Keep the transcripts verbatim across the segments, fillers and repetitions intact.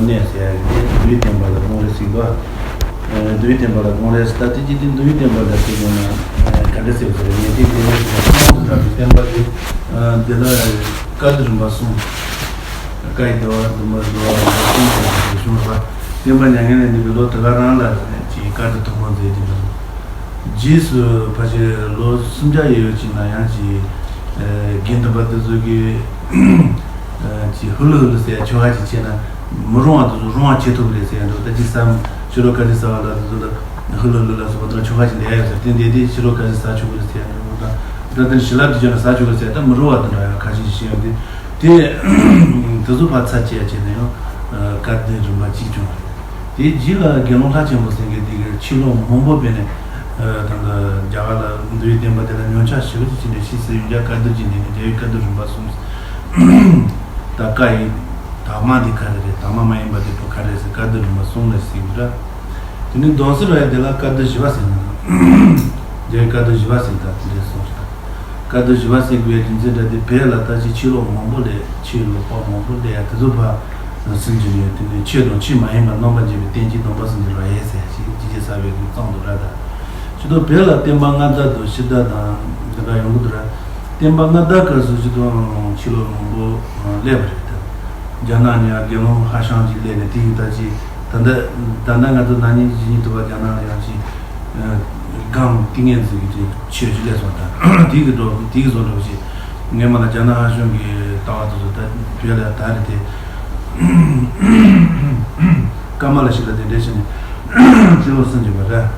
གནས་ཟེར་ཡ་རེད། དེ་འདུལ་བའི་བསྟན་པ་ལ་དགོངས་རེད་ཟེར་གྱི་འདུག་འདུལ་བའི་བསྟན་པ་ལ་དགོངས་རེད་ཟེར། ད་དེ་ཅི་སྟེ་འདུལ་བའི་བསྟན་པ་ལ་ཟེར་དགོས་ན་ག་འདྲ་ཟེར་བ་ཟེར་ན། ངས་དེ་དེ་ནས་ཟེར་ན་ཁོང་དུ་གྲགས་པའི་བསྟན་པ་དེ་འདི་ལ་བཀའ་འདུས་རིམ་པ་གསུམ། བཀའ་ཡི་བསྡུ་བ། བསྡུ་མ་བསྡུ་བ་རིམ་པ་གསུམ་ཟེར་བྱུང་བ། བསྟན་པ་མྱ་ངན་ལས་འདས་པའི་ལོ་དེ་ག་རང་ལ་ཅིག་བཀའ་འདུས་ཐོག་མ་མཛད་ཀྱི་འདུག་རྗེས་སུ་ཕལ་ཆེར་ལོ་སུམ་བརྒྱ་ཡས་ཡོད་ཅིག་ན་ཡང་ཅིག་ཨ་དགེ་འདུན་པ་དེ་ཚོ་གིས་ཨ་ཅིག་ཧུ་ལུ་ཧུ་ལུ་ཟེར་ཆོ་ག་ཅིག་བྱས་ན་མི་རུང་བ་དེ་ཚོ་རུང་བ་བྱེད་ཐུབ་ཀྱི་རེད་ཟེར་ཡ་འདུག་ད་ཅིག་བསམ་ཕྱི་ལོ་ཀ་ཅི་ཟ་བ་ལ་དེ་ཚོ་ལ་ཧུ་ལུ་ཧུ་ལུ་ལ་སོགས་པ་དང་ཆོ་ག་ཅིག་ལས་ཡ་ཡོད་ཟེར། དེ་འདས་དེ་ཕྱི་ལོ་ཀ་ཅི་ཟ་ཆོག་གི་རེད་ཟེར་ཡ་འདུག་ད་དེ་ནི་ཞི་ལབ་དེ་བྱས་ན་ཟ་ཆོག་གི་རེད་ཟེར། ད་མི་རུང་བ་དེ་འདྲ་ཡང་ཁ་ཤས་ཤིག་ཡོད་དེ། དེ་དེ་ཚོ་ཕར་ཚར་བཅད་བྱས་ནས་ཡང་བཀའ་འདུས་རིམ་པ་གཅིག་བྱུང་བ་རེད། དེའི་རྗེས་ལ་དགེ་སློང་ལྷ་ཆེན་པོ་ཟེར་མཁན་དེ་གིས་ཆོས་ལུང་མང་པོ་སྤེལ་ནས་ད་ལྟ་རྒྱ་གར་ལ་འདུལ་བའི་བསྟན་པ་དེ་ལ་ཉམས་ཆག་ཞེ་པོ་ཅིག་ཕྱིན་ནས་ཕྱིས་སུ་ཡང་བསྐྱར་བཀའ་འདུས་ཀྱི་ནས་རྒྱལ་བའི་བཀའ་འདུས་རིམ་པ་གསུམ། ད་བཀའ་ཡི་དག་མ་དེ་ག་རེ་རེད། དག་མ་མ་ཡིན་པ་དེ་པོ་ག་རེ་ཟེར། བཀའ་འདུས་རིམ་པ་གསུམ་ལ་ཟེར་གྱི་ར། དེ་ནས་གདུང་སེལ་བ་ཡི་དེ་ལ་བཀའ་འདུས་བཞི་པ་ཟེར་ན། རྒྱལ་བའི་བཀའ་འདུས་བཞི་པ་ཟེར་ད་དེ་འདྲས་གསུངས་ཤིག་ད། བཀའ་འདུས་བཞི་པ་ཟེར་དགོས་པའི་རྒྱུ་མཚན་འདྲ་དེ་བོད་ལ་ད་ཅི་ཆོས་ལུགས་མང་པོ་ལས། ཆོས་ལུགས་པ་མང་པོ་ལས་ཡ་དེ་ཚོ་ཕར་སུན་འབྱིན་ནས། དེ་ནས་ཆོས་དང་ཆོས་མ་ཡིན་པ་རྣམ་པར་འབྱེད་པའི་བསྟན་བཅོས་སྡོམ་པ་སུན་འབྱིན་རོགས་ཡས་ཟེར་ཞིག་ཅི་བྱེད་ས་བའི་གི་གཙང་དུ་ར་ད། ཅི་ཐོག་བོད་ལ་བསྟན་པ་སྔ་དར་དང་ཕྱི་དར་དང་འདི་འདྲ་ཡོང་གི་འདུག་ར། བསྟན་པ་སྔ་དར་སྐབས་སུ་ཅི་ཐོག་ཆོས་ལུགས་མང་པོ་སླེབས་པ་རེད་ད། རྒྱ་ནག་ནས་ཡང་དགེ་སློང་ཧྭ་ཤང་ཅིག་སླེབས་ནས་དེ་ཡིན་ད་ཅི། ད་ལྟ་ད་ལྟ་ང་ཚོ་ན་ནིང་གཞེས་ནིང་དུ་བ་རྒྱ་ནག་ལ་ཡང་ཅི། སྒང་ཏིང་ངེ་འཛིན་གྱི་ཆོས་ཅིག་སླེབས་སོང་ད། དེ་གི་འགྲོ་དེ་གི་བཟོ་འདྲ་བོ་ཞིག་ངས་མ་ལ་རྒྱ་ནག་ཧྭ་ཤང་གི་ལྟ་བ་དེ་ཚོ་ད་བོད་ལ་ད་རེད་དེ། ཀ་མ་ལ་ཤི་ལ་དེ་འདྲས་བྱས་ནས་ཅི་ལོ་སུན་འབྱིན་པ་རེད།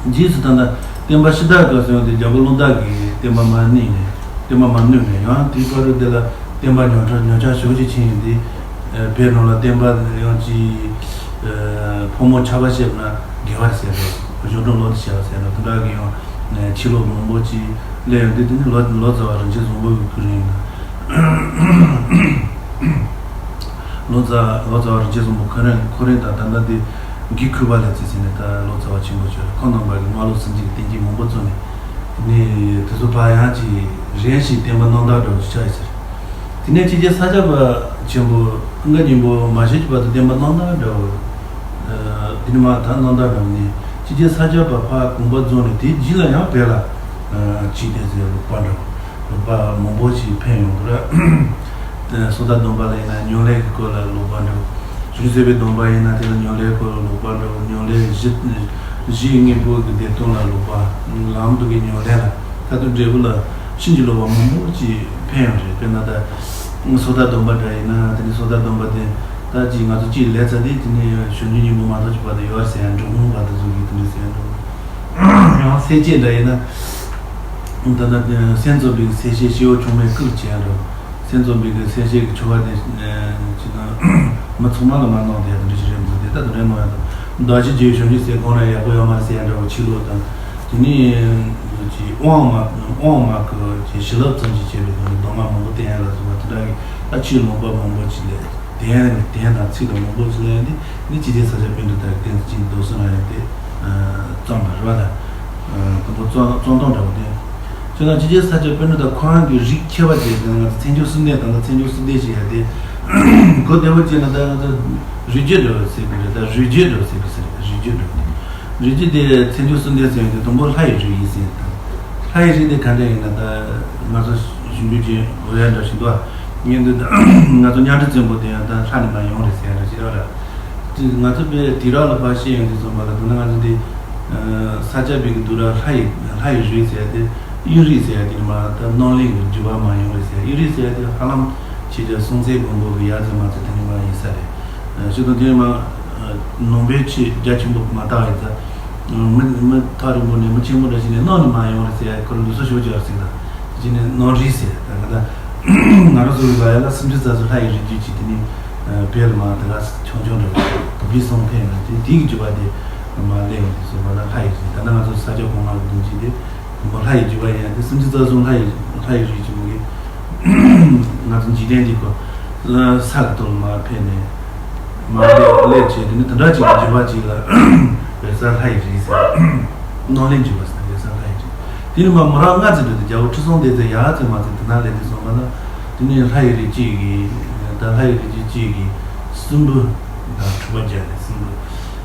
རྗེས་སུ་ད་ལྟ་བསྟན་པ་ཕྱི་དར་སྐབས་སུ་ཡང་དེ་རྒྱལ་པོ་རླུང་རྟ་གིས་བསྟན་པ་མར་བསྣུན་ནས། བསྟན་པ་མར་བསྣུན་ནས་ཡང་དེའི་བར་དུ་དེ་ལ་བསྟན་པ་ཉམས་ཆག་ཉམས་ཆག་ཞེ་པོ་ཅིག་ཕྱིན་ཡོད་དེ། བོད་ནང་ལ་བསྟན་པ་ཡང་ཅིག་ཕོ་མོ་ཆར་པ་བཤད་ན་དགེ་བ་ཟེར་རོ། གཞུང་གྲོགས་ལོ་དེ་བྱས་པ་ཟེར་རོ། དེ་འདྲ་གི་ཡང་ཆོས་ལུགས་མང་པོ་ཅིག་སླེབས་ཡོང་དུས། དེ་ནི་ལོ་ལོ་ཙཱ་བ་རིན་ཆེན་བཟང་པོ་གི་སྐུ་རིང་ལ། ལོ་ཙཱ་ལོ་ཙཱ་བ་རིན་ཆེན་བཟང་པོ་ཁོ་རང་ཁོ་རང་དང་ད་ལྟ་དེ་གི་ཁུ་བ་ལ་བརྩིས་ཟིན་ནས་ད་ལོ་ཙཱ་བ་ཆེན་པོ་ཆགས་རེད། ཁོང་རྣམ་པ་གི་སྔ་ལོ་སུམ་ཅུ་གི་བསྟན་བཅོས་མང་པོ་བརྩམས་ནས། དེ་ནས་དེ་ཚོ་ཕར་ཡང་ཅིག་རན་ཞིག་བསྟན་པ་རྣམ་དག་འདྲ་བོ་ཞིག་ཆགས་ཡོད་ཟེར། དེ་ནས་ཕྱི་རྒྱལ་ས་སྐྱ་པ་ཆེན་པོ་ཀུན་དགའ་སྙིང་པོ་མ་གཞི་གྱི་བར་དུ་བསྟན་པ་རྣམ་དག་འདྲ་བོ། དེ་ནི་མ་ད་རྣམ་དག་འདྲ་བོ་ནས་ཕྱི་རྒྱལ་ས་སྐྱ་པ་ཕར་དགོངས་པ་རྫོགས་ནས་དེའི་རྗེས་ལ་ཡང་བོད་ལ་ཅིག་བསྟན་ཟེར་ལོག་པ་འདྲ་བོ། ལོག་པ་མང་པོ་ཞིག་ཕེབས་ཡོང་གི་རེད། ཨ་སོ་ཏ་སྡོམ་པ་ལ་ཡིན་ན་ཉམས་ལེན་གྱི་སྐོར་ལ་ལོག་པ་འདྲ་བོ། གཞུང་ཟེར་བའི་སྡོམ་པ་ཡིན་ན་དེ་ལ་ཉམས་ལེན་སྐོར་ལ་ལོག་པ་འདྲ་བོ། ཉམས་ལེན་གཞི་གཞིའི་དངོས་པོ་གི་བདེ་སྟོང་ལ་ལོག་པ། ལམ་དུ་གི་ཉམས་ལེན་ལ་ད་དུང་འབྲས་བུ་ལ་ཕྱིན་ཅི་ལོག་པ་མང་པོ་ཅིག་ཕེབས་ཡོང་རེད། དཔེར་ན་ད་སོ་ཏ་སྡོམ་པ་འདྲ་ཡིན་ན། དེ་ནི་སོ་ཏ་སྡོམ་པ་དེ་ད་ཅིག་ང་ཚོ་ཅིག་ལས་ཚར་དུས་དེ་ནི་བྱང་ཆུབ་སྙིང་པོ་མ་གཏོགས་ཅིག་བར་དུ་ཡོད་ཟེར་ཡང་འགྲོ་འོང་བར་དུ་བཟོ་གི་དེ་འདྲ་ཟེར་ཡང་འགྲོ། ཡང་སེམས་བསྐྱེད་འདྲ་ཡིན་ན། ད་ལྟ་སེམས་ཙམ་པའི་སེམས་བསྐྱེད་སྐྱེ་བོ་མཆོག་དམན་སྐུ་ལ་བྱེད་ཡ་འགྲོ། སེམས་ཙམ་པའི་སེམས་བསྐྱེད་ཀྱི་ཆོ་ག་དེ་ཅི་ན་མི་ཚང་མ་ལ་མ་གནང་དེ་ཡ་དེ་འདྲ་ཞིག་རེད་མི་འདུག་དེ་ལྟ་དེ་འདྲ་གནང་ཡ་དང་། བདག་གཅིག་གིས་བྱང་ཆུབ་སེམས་བསྐང་ན་ཡག་པོ་ཡོད་མ་རེད་ཟེར་ཡ་འདྲ་བོ་ཕྱི་ལོགས་དང་། དེ་ནས་ཀྱི་དབང་མ་དབང་མ་གི་ཀྱི་བྱིན་རླབས་ཙམ་ཞིག་བྱས་པའི་སྒོ་ནས་སྡོམ་པ་མང་པོ་བསྟེན་ཡ་ལ་སོགས་པ་དེ་འདྲ་གི་ད་ཕྱིའི་ལུང་པ་མང་པོ་ཅིག་ལས་དན་དན་དང་ཚིག་དང་མང་པོ་ཅིག་ལས་ཡ་འདི། ནི་ཕྱི་རྒྱལ་ས་སྐྱ་པཎྜི་ཏ་གི་བསྟན་འཛིན་རྡོ་སོལ་ལ་ཡང་དེ་བརྩམས་པ་རེད་བ་ད། དང་པོ་རྩོམ་རྩོམ་སྟངས་འདྲ་བོ་དེ། བྱས་ན་ཕྱི་རྒྱལ་ས་སྐྱ་པཎྜི་ཏ་ཁོ་རང་གི་རིགས་ཁྱད་པར་ཅན་དེ་ང་ཚོ་མཚན་བྱང་གསུམ་ལྡན་དང་ད་མཚན་བྱང་གསུམ་ལྡན་ཞེས་ཡ་དེ། གོ་བདེ་བོ་བྱས་ན་ད་ང་ཚོ་རིགས་རྒྱུད་འདྲ་བོ་ཟེར་གི་རེད། ད་རིགས་རྒྱུད་འདྲ་བོ་ཟེར་གི་ཟེར་རིགས་རྒྱུད་འདྲ་བོ། རིགས་རྒྱུད་དེ་མཚན་བྱང་གསུམ་ལྡན་ཟེར་བ་དེ་དང་པོ་ལྷ་ཡི་རིགས་ཡིན་ཟེར་དང་། ལྷ་ཡི་རིགས་དེ་ག་འདྲ་ཡིན་ན་ད་ང་ཚོ་གཞུང་རྒྱུད་ཀྱི་འོ་ཡ་འདྲ་ཞིག་འདུག་ཨ། ངས་འདི་ང་ཚོ་གཉའ་ཁྲི་བཙན་པོ་དེ་ཡང་ད་ལྷ་ནས་མར་ཡོང་རེད་ཟེར་ཡ་འདྲ་ཞིག་རེད་བ་ད། དེ་ང་ཚོ་པའི་དུས་རབས་ལ་ཕར་ཤེས་ཡོང་དུས་ཙམ་པ་ལ་དེ་ནི་ང་ཚོ་འདི་ས་སྐྱ་པའི་གི་དུས་རབས་ལྷ་ཡི་ལྷ་ཡི་རིགས་ཟེར་ཡ་དེ་དབྱིངས་རིག་ཟེར་ཡ་དེ་ནི་མ་ད་རྣམ་གླིང་གི་བརྒྱུད་པ་མར་ཡོང་རེད་ཟེར་ཡ། དབྱིངས་རིག་ཟེར་ཡ་དེ་ཧ་ལམ་ཕྱི་རྒྱལ་སྲོང་བཙན་སྒམ་པོ་གི་ཡ་ཙམ་མ་ཚད་དེ་ནི་མ་ཡིན་ས་རེད། ཞུ་དང་དེ་ནི་མ་ནང་པའི་ཆོས་རྒྱ་ཆེན་པོ་མ་དག་ཡིན་ཙང་། མི་མི་ཐག་རིང་པོ་ནས་མི་ཆེན་པོ་འདྲ་ཞིག་ནས་གནམ་ནས་མར་ཡོང་རེད་ཟེར་ཡ་ཁོ་རང་ལུགས་སྲོལ་ཞིག་ཡོད་ཟེར་ད། དེ་ནས་གནམ་རིག་ཟེར་ད་ག་ད། ང་རང་ཚོ་ལ་ཡ་ལ་སུམ་ཅུ་རྩ་གསུམ་ལྷ་ཡི་རིགས་རྒྱུད་ཅིག་དེ་ནི་བོད་ལ་མ་དེ་ག་ཆུང་ཆུང་འདྲ་བོ་བུ་བི་སོང་ཕེབས་ན་དེ་དེ་གི་རྒྱུད་པ་དེ་མ་སླེབས་ཡོང་དུས་ཙམ་པ་ལ་ལྷ་ཡི་རིགས། ད་ལྟ་ང་ཚོ་ས་སྐྱ་གོང་མ་གི་གདུང་རྒྱུད་དེ་མ་ལྷ་ཡི་རྒྱུད་པ་ཡིན་ཡ་དེ་སུམ་ཅུ་རྩ་གསུམ་ལྷ་ཡི་ལྷ་ཡི་རིགས་ཀྱི་མུ་གེ་ང་ཚོ་འཇིག་རྟེན་འདི་ཁོ་ལ་ས་གི་ཐོག་ལ་མར་ཕེབས་ནས། མར་སླེབས་སླེབས་བྱས་དེ་ནི་དེ་འདྲ་ཅིག་གི་རྒྱུད་པ་ཅིག་ལ་བོད་ས་ལྷ་ཡི་རིགས་ཟེར། རྣམ་གླིང་རྒྱུད་པ་ཟེར་ན་བོད་ས་ལྷ་ཡི་རིགས། དེ་ནི་མ་མོ་རང་སྔ་ཙམ་དུས་དུ་རྒྱལ་པོ་ཁྲི་སྲོང་ལྡེ་བཙན་ཡར་ཙམ་མ་ཙམ་དེ་ན་སླེབས་དུས་སོང་བ་ན་དེ་ནི་ལྷ་ཡི་རིགས་གཅིག་གི་ད་ལྷ་ཡི་རིགས་གཅིག་གཅིག་གི་སྲིན་བུ་ དང་འཁྲུག་པ་རྒྱག་ནས་སྲིན་པོ་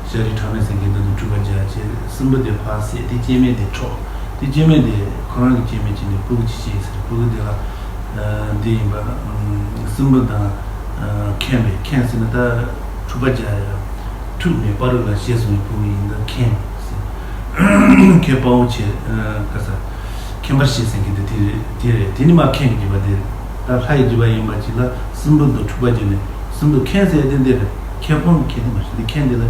ཤཱ་རིའི་ཕྲ་མས་ཟེར་མཁན་དེ་དང་འཁྲུག་པ་རྒྱག་བྱས། སྲིན་པོ་དེ་ཕར་བསད་དེ། སྐྱེ་དམན་དེ་འཕྲོག་དེ། སྐྱེ་དམན་དེ་ཁོ་རང་གི་སྐྱེ་དམན་བྱས་ནས་ཕྲུ་གུ་གཅིག་སྐྱེས་ཟེར། ཕྲུ་གུ་དེ་ལ་ཨ་འདི་ཡིན་པ། ཨ་སྲིན་པོ་དང་ཨ་མཁན་པས། མཁན་ཟེར་ན་ད་འཁྲུག་པ་རྒྱག་ཡ། འཁྲུག་མེད་པ་རུ་ལ་ཞེས་གསུངས་པའི་ཕྲུ་གུ་ཡིན། ད་མཁན་ཟེར། མཁན་དཔའ་བོ་ཆེ། ཨ་ག་ས། མཁན་པར་བྱེད་ཟེར་མཁན་དེ་དེ་རེད། དེ་རེད། དེ་ནི་མ་མཁན་གྱི་རྒྱུད་པ་དེ་རེད། ད་ལྷ་ཡི་རྒྱུད་པ་ཡིན་པ་ཅིག་ལ་སྲིན་པོ་དང་འཁྲུག་པ་བརྒྱབ་ནས་སྲིན་པོ། མཁན་ཟེར་དེ་འདི་རེད། མཁན་དཔང་གི་མཁན་དེ་མ་རེད། འདི་མཁན་དེ་ལ་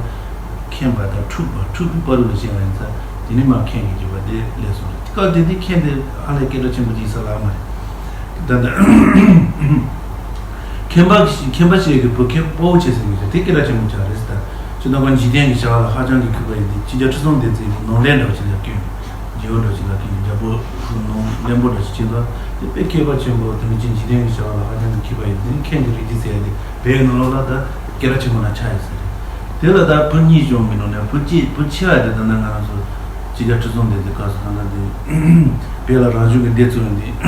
མཁན་པ་དང་འཁྲུག་པ། འཁྲུག་པའི་བར་དུ་བཤད་པ་ཡིན་ཙང་། དེ་ནི་མ་མཁན་གྱི་རྒྱུད་པ་དེ་ལས་སོང་རེད། སྐབས་དེ་དུས་མཁན་དེ་ཧ་ལས་སྐད་གྲགས་ཆེན་པོ་ཅིག་ས་ལ་མ་རེད། ད་ལྟ་མཁན་པ། མཁན་པ་ཞིག་གི་བུ་མཁན་དཔའ་བོ་ཆེ་ཟེར་མི་ཟེར་དེ་སྐད་གྲགས་ཆེན་པོ་ཆགས་རེད་ཟེར། ད་སྤྱིར་བཏང་པ་འཇིག་རྟེན་གྱི་བྱ་བ་ལ་ཧ་ཅང་གི་མཁས་པ་ཡིན་ཏེ། ཕྱི་རྒྱལ་ཁྲི་སྲོང་ལྡེ་བཙན་གྱི་ནང་ལས་འདྲ་བ་ཞིག་ལ་བསྐོས། རྒྱལ་པོ་འདྲ་ཞིག་ལ་བསྐོས་ནས་རྒྱལ་པོ་ནང་བློན་པོ་འདྲ་ཞིག་བྱས་ཙང་། དེ་དཔེ་མཁས་པ་ཆེན་པོ། དེ་ནི་ཅིག་འཇིག་རྟེན་གྱི་བྱ་བ་ལ་ཧ་ཅང་གི་མཁས་པ་ཡིན་ཏེ། མཁན་གྱི་རིགས་ཀྱི་ཟེར་ཡ་དེ་བོད་ནང་ལོགས་ལ་ད་སྐད་གྲགས་ཆེན་པོ་ན་ཆགས་ཡོད་ས་རེད། དེ་ལ་ད་བུ་གཉིས་བྱུང་གི་ནང་ནས་བུ་གཅིག་བུ་ཆེ་བ་དེ་ད་ནི་ང་རང་ཚོ་ཕྱི་རྒྱལ་ཁྲི་སྲོང་ལྡེ་བཙན་སྐབས་སུ་ད་ལྟ་དེ་བོད་ལ་རང་བྱུང་གི་སྡེ་བཙུགས་ཡོང་དུས།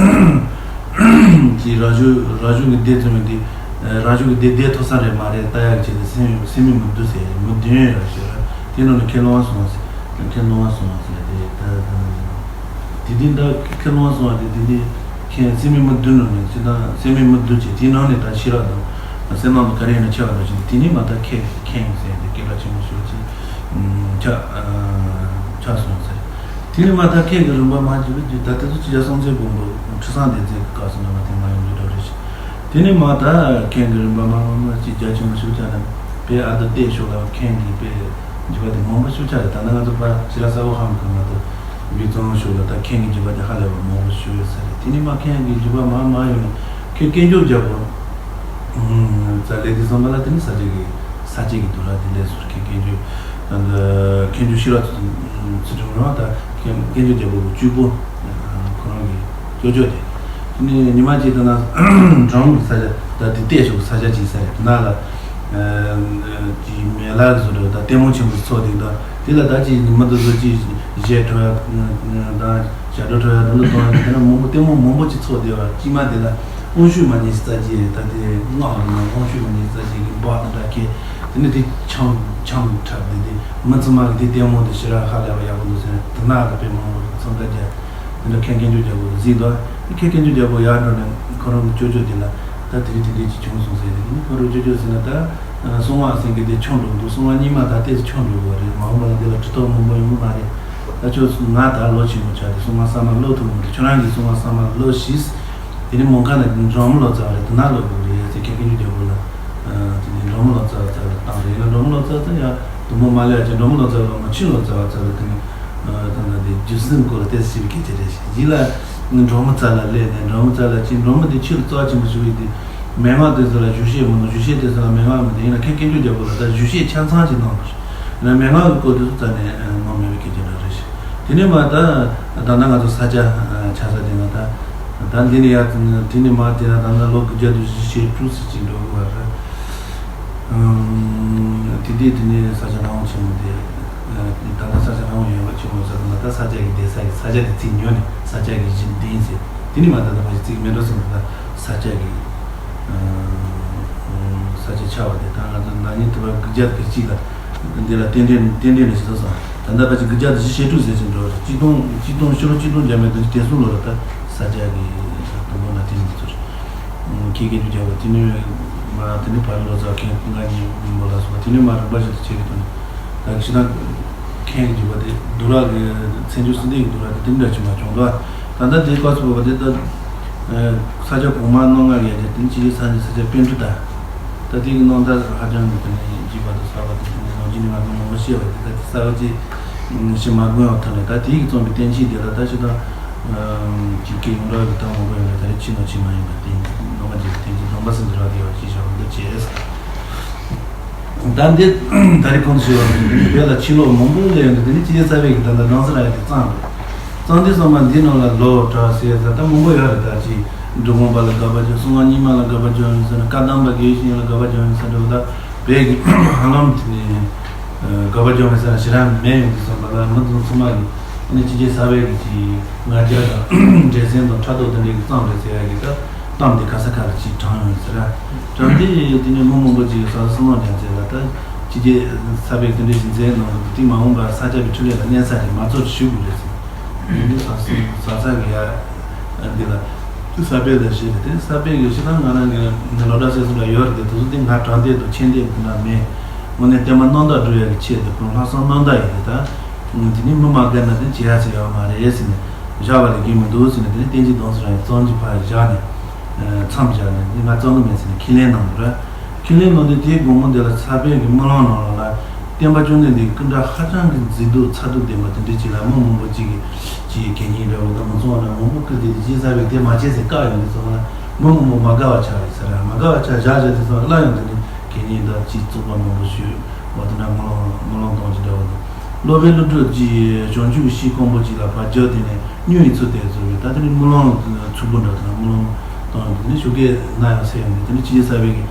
ཅིག་རང་བྱུང་རང་བྱུང་གི་སྡེ་བཙུགས་ཡོང་དུས། རང་བྱུང་གི་སྡེ་སྡེ་ཐོབ་ས་རེད་མ་རེད་ལྟ་ཡག་ཆེད་དུ་སྲིན་སྲིན་མོའི་མི་བདུན་ཟེར། མི་བདུན་ཡོད་ཟེར། དེ་ནང་ནས་མཁན་སློབ་དཔོན་སྲུང་མ་ཟེར། མཁན་སློབ་དཔོན་སྲུང་མ་ཟེར་དེ་ད་ད་ནི། དེ་དུས་ད་མཁན་སློབ་དཔོན་སྲུང་མ་དེ་དེ་དུས་མཁན་སྲིན་མོའི་མི་བདུན་ནང་ནས་སྤྱིར་བཏང་སྲིན་མོའི་མི་བདུན་བྱས། དེའི་ནང་ནས་ད་ཤེས་རབ་དང་སེམས་ནང་དུ་ག་རེ་ཡིན་ན་ཆེ་བ་འདྲ་ཞིག་དེ་ནས་མ་ད་མཁན་མཁན་ཟེར་དེ་སྐད་གྲགས་ཆེན་པོ་ཞིག་ཅིག་ཆགས་ཆགས་སོང་ཟེར། དེ་ནས་མ་ད་མཁན་གྱི་རིམ་པ་མ་བརྒྱུད་པའི་རྒྱུད། ད་དེ་ཚོ་ཕྱི་རྒྱལ་སྲོང་བཙན་སྒམ་པོ་ཁྲི་སྲོང་ལྡེ་བཙན་གྱི་སྐབས་སུ་ནས་མ་དེ་མ་ཡོང་རྒྱུ་འདྲ་རེད་ཤག་དེ་ནས་མ་ད་མཁན་གྱི་རིམ་པ་མ་མ་མ་ཅིག་རྒྱ་ཆེན་པོ་ཞིག་ཆགས་ནས་དཔེ་ཨ་ད་བལྟས་ཤོག་ལ་མཁན་གྱི་དཔེ་རྒྱུད་པ་དེ་མང་པོ་ཞིག་ཆགས་རེད། ད་ནི་ང་ཚོ་ཕར་ཕྱི་ལ་ས་འོག་ཧམ་གྱི་ང་ཚོ་མི་གཙང་ཤོག་ལ་ད་མཁན་གྱི་རྒྱུད་པ་དེ་ཧ་ལས་པ་མང་པོ་ཞིག་ཡོད་ས་རེད། དེ་ནས་མ་མཁན་གྱི་རྒྱུད་པ་མ་མ་ཡོང་ནས་མཁན་སྐྱབས་མགོན་རྒྱལ་པོ་ཙ་ལས་དེ་ཙམ་པ་ལ་དེ་ནི་ས་སྐྱ་གི་ས་སྐྱ་གི་དུ་ར་དེ་ལས་ཟུར་གྱི་མཁན་ཆུ་མཁན་ཆུ་ཤི་ར་ཚུ་ཚུ་དྲུང་རང་ད་མཁན་མཁན་ཆུ་རྒྱལ་པོ་གི་གཅུས་པོ་ཁོ་རང་གི་ཅོ་ཅོ་དེ། དེ་ནི་ཉི་མ་གཅིག་དེ་ན་འབྲོང་གི་ས་ཆ་ད་དེ་བལྟས་ཤོག་ས་ཆ་གཅིག་ས་རེད། དེ་ན་ལ་ཀྱི་མེ་ལ་གི་བཟོ་འདྲ་ད་ལྟད་མོ་ཆེན་པོ་ཚོགས་དེ་ད་དེ་ལ་ད་ཅིག་ཉི་མ་དུ་བཟོ་ཅིག་གཞས་འཁྲབ་ཡ་ད། ཞབས་བྲོ་འཁྲབ་ཡ་དང་འདུ་གཏོང་ཡ་དེ་ན་མང་པོ་ལྟད་མོ་མང་པོ་ཅིག་ཚོགས་བསྡད་པ། དཀྱིལ་མ་དེ་ལ་དབང་ཕྱུག་མ་ཉེས་རྩ་རྒྱུ་ད་དེ་སྔགས་རེད་ན། དབང་ཕྱུག་མ་ཉེས་རྩ་རྒྱུ་གི་འབག་དང་འདྲ་ཁྱེད་དེ་ནི་དེ་འཆམ་འཆམ་འཁྲབ་དེ་དེ་མི་ཚང་མ་གི་དེ་ལྟད་མོ་དེ་ཞེ་དྲག་ཧ་ལས་པ་ཡག་པོ་འདུག་ཟེར་ནས་དེ་ན་གི་དཔེ་མང་པོ་འཚང་ཁ་རྒྱག་དེ་འདྲ་མཁན་མཁན་ཆུ་རྒྱལ་པོ་གཟིགས་དང་། དེ་མཁན་མཁན་ཆུ་རྒྱལ་པོ་ཡར་འགྲོ་ནས་ཁོ་རང་གི་ཅོ་ཅོ་དེ་ལ་ད་དེ་རིང་དེ་འདྲས་ཅིག་བྱུང་སོང་ཟེར་ནས། དེ་ནི་ཁོ་རང་ཅོ་ཅོ་ཟེར་ན་ད། སྲུང་མ་ཟེར་མཁན་དེ་ཆུང་འགྲོ་གི་འདུག་སྲུང་མ་རྙིང་མ་ད་ལྟས་སུ་ཆུང་འགྲོ་གི་རེད། མ་འོངས་པ་ལ་འདི་ལ་གྲུབ་ཐོབ་མང་པོ་ཡོང་གི་མ་རེད། ད་ཁྱོད་ང་ད་ལོ་ཆེན་པོ་ཆགས་ཏེ་སྲུང་མ་གསར་མ་སློབ་ཐུབ་མི་འདུག་ཁྱོད་རང་གིས་སྲུང་མ་གསར་མ་སློབ་ཤིག་དེ་ནས་མོ་ཁ་ནས་འབྲོང་མོ་ལོ་ཙཱ་བ་རེད། དེ་ན་སློབ་དགོས་རེད་ཟེར་མཁན་མཁན་ཆུ་རྒྱལ་པོ་ལ། དེ་ནས་འབྲོང་མོ་ལོ་ཙཱ་བ་ཙཱ་ལ་བཏང་རེད། ཡིན་ན་འབྲོང་མོ་ལོ་ཙཱ་ཙཱ་ཡང་དུ་མོ་མ་ལས་ཀྱི་འབྲོང་མོ་ལོ་ཙཱ་བ་ལ་མ་ཆུ་ལོ་ཙཱ་བ་ཙཱ་ལ་དེ་ནས་ད་ལྟ་དེ་རྒྱུ་སྲིན་སྐོར་ལ་ཏོག་ཙམ་ཞིབ་སྐད་ཆ་རེད་ཤག་ཡིན་ལ། འབྲོང་མོ་རྩ་ལ་སླེབས་ནས་འབྲོང་མོ་རྩ་ལ་ཅིག་འབྲོང་མོ་དེ་ཆུ་ལ་རྩ་ཆེན་པོ་ཞིག་ཡོད་དེ། མན་ངག་དེ་ཚོ་ལ་ཞུ་ཤེས་མི་འདུག་ཞུ་ཤེས་དེ་ཚོ་ལ་མན་ངག་མི་འདུག་ཡིན་ན་མཁན་མཁན་ཆུ་རྒྱལ་པོ་ལ་ད་ཞུ་ཤེས་ཆ་ཚང་ཅིག་གནང་དགོས་ཤག་ཡིན་ན་མན་ངག་གི་སྐོར་དེ་ཚོ་རྩ་ནས་གནང་མེད་པའི་སྐད་ཆ་འདྲ་རེད་ཤག་དེ་ནས་མ་ད་ད་ལྟ་ང་ཚོ་ས་སྐྱ་ཆ་ས་དེ་ན་ད་ད་འདི་ནས་ཡར་དེ་ནས་མ་དེ་ན་ད་ལྟ་ལོ་དགུ་བརྒྱ་དང་བཞི་བཅུ་ཞེ་དྲུག་ཙམ་ཅིག་འགྲོ་གི་བ་རེད། ཨམ། དེ་དུས་དེ་ནས་ས་སྐྱ་ལྷ་ཁང་ཆེན་མོ་དེ། ཨ། ད་ལྟ་ས་སྐྱ་ལྷ་ཁང་ཡོད་པ་ཆེན་མོ་ཟེར་ན་ད་ས་སྐྱ་གི་གདན་ས་ཡིན། ས་སྐྱ་དེ་རྩིས་ཉོ་ནས་ས་སྐྱ་གི་གཞི་འདི་ཡིན་ཟེར། དེ་ནས་མ་ད་ལྟ་ཕ་གི་རྩིས་མེད་འགྲོ་སོང་། ད་ས་སྐྱ་གི། ཨ། ས་སྐྱ་ཆགས་པ་དེ་ད་ང་ཚོ་ན་ནིང་དུ་བ་དགུ་བརྒྱ་དགུ་གཅིག་ལ་འདི་ལ་རྟེན་འབྲེལ་རྟེན་འབྲེལ་ལ་ཞིག་ཚོགས་སོང་། ད་ལྟ་ཕ་གི་དགུ་བརྒྱ་དགུ་བཞི་ཞེ་དྲུག་ཟེར་ཞིག་འགྲོ་རེད། གཅིག་སྟོང་གཅིག་སྟོང་ཕྱི་ལོ་གཅིག་སྟོང་བརྒྱ་མེད་དགུ་བཅུ་གོ་གསུམ་ལོ་ལ་ད་ས་སྐྱ་གི་དུ་བ་ན་དེ་ནས་ཚོར། ཁྱེད་ཀྱིས་ཀྱང་བ་དེ་ནས་མ་དེ་ནས་བར་ལོ་ཙཱ་མཁན་ང་གཉིས་མོ་ལ་སོགས་པ་དེ་ནས་མ་རིམ་པ་བཞིན་དུ་བྱེད་ཀྱི་འདུག་ད་ཕྱི་ནང་མཁན་གྱི་བ་དེ་བསྡུ་ར་གི་མཚན་བརྗོད་སྲིད་དེ་གི་བསྡུ་ར་དེ་དེ་འདྲ་ཅིག་མ་བྱུང་ད། ད་ལྟ་དེ་སྐབས་སུ་བ་དེ་ད་ས་སྐྱ་གོང་མ་རྣམ་ལྔ་གི་ཡ་གྱལ་དེ་ནས་ཕྱི་རྒྱལ་ས་གནས་ས་སྐྱ་པཎ་གྲུབ་ད། ད་དེ་གི་རྣམ་ཐར་ཧ་ཅང་གི་དེ་ནས་འཇིགས་པ་དང་གསར་པ་དེ་དེ་ནས་ནང་ཆེན་ནས་ང་ཚོ་མང་པོ་བཤད་པ་དེ་ད་དེ་གསར་པ་ཅིག་ཞིག་མ་དགོས་པ་ཐོག་ནས་ད་དེ་གི་རྩོམ་པའི་བསྟན་བཅོས་དེ་ལ་ད་ཕྱི་དང་། ཅིག་སྐད་ཡོངས་གྲགས་ཀྱི་ད་མང་པོ་ཡོད་ན་ད་རེས་ཕྱི་ནང་ཕྱི་མ་ཡིན་པ་བསྟན་བཅོས་སྡོམ་པ་འདི་བསྟན་བཅོས་སྡོམ་པ་ཟེར་འདི་རག་དེ་བ་ཅིག་བཞག་འདི་བྱས། ད་འདི་ད་རེས་གོང་དུ་ཞུས་པ་ནང་བཞིན་བོད་ལ་ཆོས་ལུགས་མང་པོ་སླེབས་ཡོང་དུས་དེ་ནི་སྤྱི་ཚེ་གསར་པའི་གི་ད་ལྟ་སྦྲང་རྩི་རག་ཡ་དེ་གཙང་རེད། གཙང་དུས་ཙམ་པ་འདི་ནང་ལ་ལོ་གྲགས་ཟེར་ད་ད་མང་པོ་ཡོད་རེད། ད་ཅིག་འབྲི་གུང་པ་ལ་དགག་པ་བརྗོད། གསང་སྔགས་རྙིང་མ་ལ་དགག་པ་བརྗོད་ཡོང་ཟེར་ན། བཀའ་གདམས་པ་དགེ་བའི་བཤེས་གཉེན་ལ་དགག་པ་བརྗོད་ཡོང་ཟེར་འདྲ་བོ་ད་བོད་ཀྱི་ཧ་ལམ་དེ་ནི་དགག་པ་བརྗོད་མི་ཟེར་ན་ཞེ་དྲག་མེད་ཡོང་དུས་ཙམ་པ་ལ་མི་ཚང་མ་གི་ཨ་ནི་སྤྱི་ཚེ་གསར་པའི་གི་ཅིག་ང་རྒྱལ་དང་འགྲན་སེམས་དང་ཕྲག་དོག་དེ་འདྲའི་གི་གཙང་རེད་ཟེར་ཡ་གི་ད། གཏམ་དེ་ག་ས་ག་ལ་ཅིག་དྲངས་ཡོང་ཟེར་ར། དྲངས་དེ་དེ་ནས་མི་མང་པོ་ཅིག་གིས་ཟ་ཟི་བསམ་བློ་ཉར་ཚེ་ལ་ད་ཕྱི་རྒྱལ་ས་པའི་དེ་འདྲའི་ཞིག་མཛད་གནང་གི་འདུག་དེ་མ་འོངས་པར་ས་སྐྱ་པའི་འཕྲིན་ལས་ལ་གནས་ས་དེ་མ་རྫོགས་ཞུ་དགོས་རེད་ཟེར། དེ་ནས་ཟ་ཟི་ཟ་ས་གི་ཡ་འདི་ལ་ས་པའི་ལ་བཞེས་ཏེ་དེ་ས་པའི་གི་ཤི་ཐང་ང་རང་གི་ནི་ལོ་ཌ་སེ་སུ་ལ་ཡོད་རེད། དེ་དུས་ཚོད་དེ་ང་དྲངས་དེ་དུ་ཆེན་དེ་དེ་འདྲ་མེད། དངོས་གནས་བསྟན་པ་རྣམ་དག་སྒྲུབ་ཡ་གི་ཆེད་དུ་ཁོང་ལྷག་བསམ་རྣམ་དག་ཡིན་དེ་ད། དེ་ནས་མི་མ་རྒན་ན་དེ་བྱེད་ཡ་ཟེར་ཡོད་མ་རེད་ཟེར་ནས་བཞག་པ་ལས་དགོས་མི་འདུག་ཟེར་ནས། དེ་ནས་བསྟན་འཛིན་སྡོམ་གསུམ་རང་གི་རྩོམ་གྱི་ཕར་བཞག་ནས་མཚམས་བཞག་ནས་འདི་ང་རྩོམ་གི་མེད་ཟེར་ནས་ཁས་ལེན་གནང་འདུག་ར། ཁས་ལེན་གནང་དུས་དེའི་དགོང་མོ་འདི་ལ་ས་པཎ་གྱི་དམུས་ལོང་ནང་ལོགས་ལ་བསྟན་པ་བཅོམ་ལྡན་འདས་ཀྱི་སྐུ་འདྲ་ཧ་ཅང་གི་མཛེས་སྡུག་མཚར་སྡུག་ལྡན་པ་དེ་འདྲ་ཅིག་ལ་མི་མང་པོ་ཅིག་གིས་ཅིག་གད་སྙིགས་འདྲ་བོ་དང་མི་ཚང་བ་འདྲ་མང་པོ་བསྐུར་ཏེ་དེ་ཅི་ཟ་བའི་དེ་མ་བྱེད་ཟེར་བཀག་ཡོང་དུས་ཙམ་ལ་མི་མང་པོ་མ་དགའ་བ་ཆགས་རེད་ཟེར་ར། མ་དགའ་བ་ཆགས་བཞག་བཞག་དུས་ཙམ་ལ་སླར་ཡང་དེ་ནས་གད་སྙིགས་དང་ཅིག་བཙོག་པ་མང་པོ་ཞིག་བ་དེ་འདྲ་དམུས་ལོང་དམུས་ལོང་གཏོང་གི་འདྲ་བོ་དང་། སློབ་དཔོན་ཀླུ་སྒྲུབ་ཀྱིས་བྱང་ཆུབ་ཀྱི་ཤིང་སྐམ་པོ་ཅིག་ལ་ཕར་རྒྱབ་དེ་ནས་སྨྱུག་ཡིས་ཚུར་བལྟས་ཚུར་བལྟས་ད་དེ་ནས་དམུས་ལོང་ཚུར་པོ་འདྲ་དང་དམུས་ལོང་བཏང་ཡོང་དེ་ནས་ཞོགས་ཀས་ན་ཡང་སེ་ཡོང་དེ་དེ་ནས་ཅི་ཡིན་ས་བའི་གི་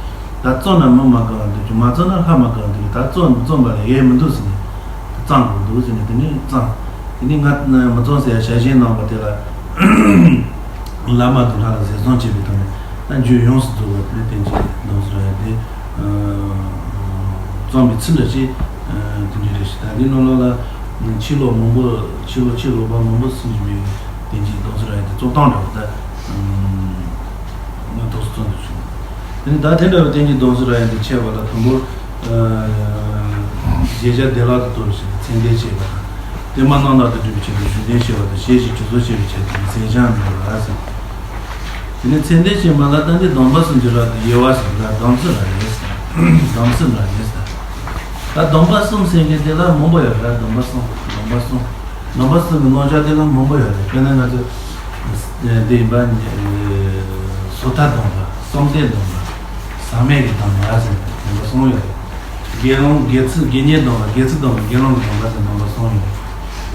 ད་བཙོང་ན་མི་མ་དགའ་བ་འདུག་ཅུང་མ་བཙོང་ན་ལྷ་མ་དགའ་བ་འདུག་ད་བཙོང་བཙོང་པ་ལ་ཡས་མི་འདུག་ཟེར་ནས་བཙོང་དགོས་འདུག་ཟེར་ནས་དེ་ནས་བཙོང་། དེ་ནས་ང་མི་བཙོང་ཟེར་ཡ་ཞལ་བཞེས་གནང་བ་དེ་ལ། བླ་མ་དང་ལྷ་ལ་ཟས་གསོལ་བྱེད་པའི་ཐོག་ནས་ད་རྒྱུད་ཡོངས་སུ་རྫོགས་པ་དེ་ནི་བསྟན་བཅོས་སྡོམ་གསུམ་ར་ཡ་དེ་རྩོམ་པའི་ཚུལ་འདྲ་ཞིག་དེ་འདྲ་རེད་ཤག་ད་འདི་ནང་ལོགས་ལ་ཕྱི་ལོགས་མང་པོ་ཕྱི་ལོགས་ཕྱི་ལོགས་པ་མང་པོ་གསུངས་ཀྱི་མེད་པའི་བསྟན་བཅོས་སྡོམ་གསུམ་ར་ཡ་དེ་རྩོམ་སྟངས་འདྲ་བོ་ད་ང་ཐོག་སུ་རྩོམ་དུ་བྱུང་། དེ་ནི་ད་དེ་འདྲ་བའི་བསྟན་བཅོས་སྡོམ་གསུམ་ར་ཡ་དེ་འཆད་པ་ལ་དང་པོ། རྗེ་རྒྱལ་བདེ་བླག་ཏུ་གཏོར་ཞིང་མཚན་བསྟན་བྱེད་པ་དང་། བསྟན་པ་རྣམ་དག་ཏུ་སྒྲུབ་པའི་ཆེད་དུ་གཞུང་དོན་བཤད་པ་དང་ཞལ་བཞེས་དྲི་བསུང་བྱེད་པའི་ཆེད་དུ་མཚན་བྱང་ནོར་ལ་ཟེར། དེ་ནས་མཚན་བསྟན་བྱེད་མ་ལ་ད་འདི་སྡོམ་པ་གསུམ་གྱི་རབ་ཏུ་དབྱེ་བ་ཟེར་ལ་སྡོམ་གསུམ་ལ་རེད་ཟེར། སྡོམ་གསུམ་ལ་རེད་ཟེར། ད་སྡོམ་པ་གསུམ་ཟེར་མཁན་དེ་ལ་མང་པོ་ཡོད་རེད། སྡོམ་པ་གསུམ་སྡོམ་པ་གསུམ་སྡོམ་པ་གསུམ་གྱི་རྣམ་གཞག་དེ་ལ་མང་པོ་ཡོད་རེད། དཔེར་ན་ང་ཚོ་འདི་ཡིན་པ་སོ་ཐར་སྡོམ་པ་བསམ་གཏན་སྡོམ་པ་ཟག་མེད་ཀྱི་སྡོམ་པ་ཟེར་སྡོམ་པ་གསུམ་ཡོད་རེད། དགེ་སློང་དགེ་ཚུལ་དགེ་བསྙེན་སྡོམ་པ་དགེ་ཚུལ་སྡོམ་པ་དགེ་སློང་གི་སྡོམ་པ་ཟེར་སྡོམ་པ་གསུམ་ཡོད་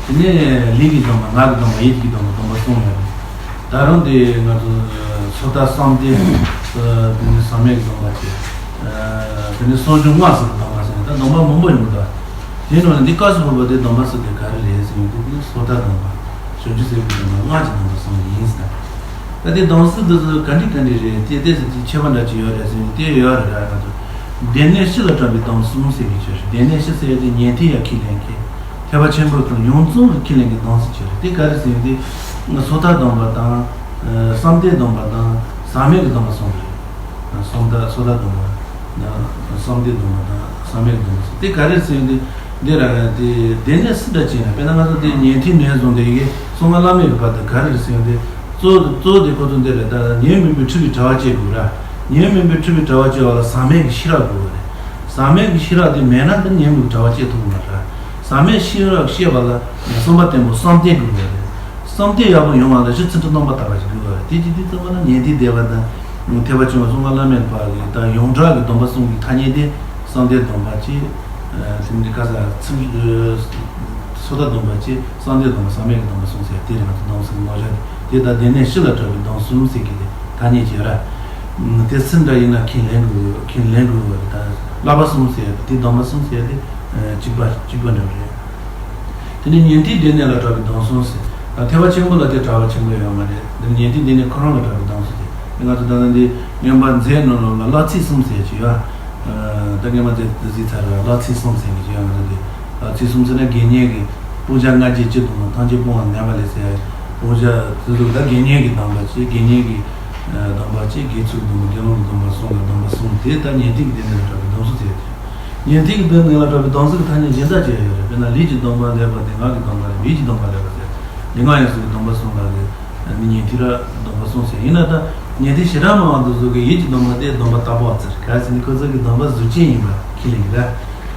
རེད། དེ་ནས་ལས་ཀྱི་སྡོམ་པ་ངག་གི་སྡོམ་པ་ཡིད་ཀྱི་སྡོམ་པ་སྡོམ་པ་གསུམ་ཡོད་རེད། ད་རུང་དེ་ང་ཚོ་སོ་ཐར་བསམ་གཏན་དེ་ནས་ཟག་མེད་ཀྱི་སྡོམ་པ་བྱས། དེ་ནས་གསོ་སྦྱོང་སྔགས་སུ་སྡོམ་པ་ཟེར་ནས་ད་སྡོམ་པ་མང་པོ་ཡོང་གི་འདུག་དེའི་ནང་ནས་འདི་སྐབས་སུ་བབས་པ་དེ་སྡོམ་པ་གསུམ་དེ་ག་རེ་རེད་ཟེར་ཡོང་དུས་དེ་སོ་ཐར་སྡོམ་པ། བྱང་ཆུབ་སེམས་དཔའི་སྡོམ་པ་སྔགས་ཀྱི་སྡོམ་པ་གསུམ་ཡིན་ཟེར། ད་དེ་སྡོམ་གསུམ་འདི་ཚོ་ག་འདྲ་ག་འདྲ་རེད་དེ་ཏོག་ཙམ་ཅིག་ཁྱད་པར་འདྲ་ཅིག་ཡོད་རེད་ཟེར་ཡོང་དེ་ཡོད་རེད་ར། ང་ཚོ་སྡེ་སྣོད་བཞི་ལ་གྲགས་པའི་སྡོམ་གསུམ་ཟེར་གྱི་ཡོད་རེད། སྡེ་སྣོད་བཞི་ཟེར་ཡ་དེ་ཉན་ཐོས་ཡ་ཁས་ལེན་མཁན། ཐེག་པ་ཆེན་པོའི་ཁོངས་ཡོངས་རྫོགས་ལ་ཁས་ལེན་གྱི་སྡོམ་གསུམ་ཅིག་རེད། དེ་ག་རེ་ཟེར་ཡོང་དུས་སོ་ཐར་སྡོམ་པ་དང་། བསམ་གཏན་སྡོམ་པ་དང་ཟག་མེད་ཀྱི་སྡོམ་པ་གསུམ་རེད། སོ་ཐར་སོ་ཐར་སྡོམ་པ་དང་བསམ་གཏན་སྡོམ་པ་དང་ཟག་མེད་ཀྱི་སྡོམ་པ་གསུམ་དེ་ག་རེ་ཟེར་ཡོང་དུས། འདི་རང་རང་དེ་སྡེ་སྣོད་སུ་འདྲ་ཅིག་ཡིན་ན་དཔེར་ན་ང་ཚོ་དེ་ཉན་ཐོས་ནས་བཟུང་སྟེ་ཡི་གེ་གསུང་ངག་བླ་མེད་ཀྱི་བར་དུ་ག་རེ་རེད་ཟེར་ཡོང་དུས་གཙོ་གཙོ་བོ་དེ་ཁོ་ཚོ་འདི་རེད། ད་ཉོན་མོངས་པའི་འཁྲུལ་པའི་དྲ་བ་བཅད་དགོས་ར། ཉོན་མོངས་པའི་འཁྲུལ་པའི་དྲ་བ་བཅད་པ་ལ་ཟག་མེད་ཀྱི་ཤེས་རབ་དགོས་པ་རེད། ཟག་མེད་ཀྱི་ཤེས་རབ་དེ་མེད་ན་དེ་ཉོན་མོངས་ཀྱི་དྲ་བ་བཅད་ཐུབ་མ་རེད། ཟག་མེད་ཤེས་རབ་ཤེས་པ་ལ་བསམ་པ་བརྟན་པོ་བསམ་གཏན་དགོས་པ་རེད། བསམ་གཏན་ཡག་པོ་ཡོང་བ་ལ་གཞི་ཚུལ་ཁྲིམས་སྟོང་པ་དག་པ་ཞིག་དགོས་པ་རེད། དེ་ཅི་དེ་ཚང་མ་ལ་ཉན་ཐོས་སྡེ་པ་དང་ཐེག་པ་ཆེན་པོ་གསུང་ངག་བླ་མེད་པ་གི་ད་ཡོངས་གྲགས་ཀྱི་སྡོམ་པ་གསུམ་གྱི་ཐ་སྙད་དེ། བསམ་གཏན་སྡོམ་པ་བཅས། དེ་འདྲའི་ཁ་ས་ཚིག་སོ་ཐར་སྡོམ་པ་བཅས་བསམ་གཏན་སྡོམ་པ་ཟག་མེད་ཀྱི་སྡོམ་པ་གསུམ་ཟེར་དེ་རེད། ང་ཚོ་སྡོམ་གསུམ་གྱི་རྣམ་གཞག་དེ་ད་སྡེ་སྣོད་བཞི་ལ་གྲགས་པའི་སྡོམ་གསུམ་ཟེར་གྱི་དེ་ཐ་སྙད་བྱས་ར། དེ་སུ་འདྲ་ཡིན་ན་ཁས་ལེན་དགོས་ཁས་ལེན་དགོས་པ་རེད། ད་བསླབ་པ་གསུམ་ཟེར་དེ་སྡོམ་པ་གསུམ་ཟེར་དེ་གཅིག་པ་གཅིག་པ་འདྲ་བ་རེད། དེ་ནས་ཉན་ཐོས་སྡེ་སྣོད་ལ་གྲགས་པའི་སྡོམ་གསུམ་ཟེར། ཐེག་པ་ཆེན་པོ་ལ་དེ་གྲགས་པ་ཆེན་པོ་ཡོད་མ་རེད། དེ་ནས་ཉན་ཐོས་སྡེ་སྣོད་ཁོ་རང་ལ་གྲགས་པའི་སྡོམ་གསུམ་ཟེར། དེ་ང་ཚོ་ད་ལྟ་འདི་སྔོན་མ་མཛད་ནང་ལོགས་ལ་བསླབ་ཚིགས་གསུམ་ཟེར་གྱི་ཡོད། ད་སྔོན་མ་དེ་དེ་གཟིགས་ཚར་རེད། བསླབ་ཚིགས་གསུམ་ཟེར་གྱི་ཡོད། ང་ཚོ་འདི་བསླབ་ཚིགས་གསུམ་ཟེར་ན་དགེ་བསྙེན་གྱི་སྤུན་ཆ་ལྔ་བརྒྱའི་བཅུ་དང་ཐམས་ཅད་སྤོང་བར་ངེས་པ་ལས་ཟེར། སྤུན་ཆ་དེ་ཚོ་ད་དགེ་བསྙེན་གྱི་སྡོམ་པ་བཅས་དགེ་བསྙེན་གྱི་སྡོམ་པ་བཅས་དགེ་ཚུལ་སྡོམ་པ་དགེ་སློང་གི་སྡོམ་པ་གསུམ་ལ་སྡོམ་པ་གསུམ་དེ་ད་ཉན་ཐོས་ཀྱི་སྡེ་སྣོད་ལ་གྲགས་པའི་སྡོམ་གསུམ་ཟེར་གྱི་ཡོད། ཉན་ཐོས་ཀྱི་སྡེ་སྣོད་ལ་གྲགས་པའི་སྡོམ་གསུམ་གྱི་ཐ་སྙད་གཞན་དག་ཅི་ཡང་ཡོད་རེད། དཔེར་ན་ལུས་ཀྱི་སྡོམ་པ་ལེགས་པ་དང་ངག་གི་སྡོམ་པ་ལེགས་པ་ཡིད་ཀྱི་སྡོམ་པ་ལེགས་པ་ཟེར། ལུས་ངག་ཡིད་གསུམ་གྱི་སྡོམ་པ་གསུམ་ལ་ནི་ཉན་ཐོས་ལ་སྡོམ་པ་གསུམ་ཟེར། ཡིན་ན་ད་ཉན་ཐོས་ཞེ་དྲག་མང་བ་འདི་ཚོ་གིས་ཡིད་ཀྱི་སྡོམ་པ་དེ་སྡོམ་པ་བརྟག་པ་བ་ཟེར། ག་རེ་ཟེར་ན་ཁོ་ཚོ་གིས་སྡོམ་པ་གཟུགས་ཅན་ཡིན་པ་ཁས་ལེན་གྱི་ར།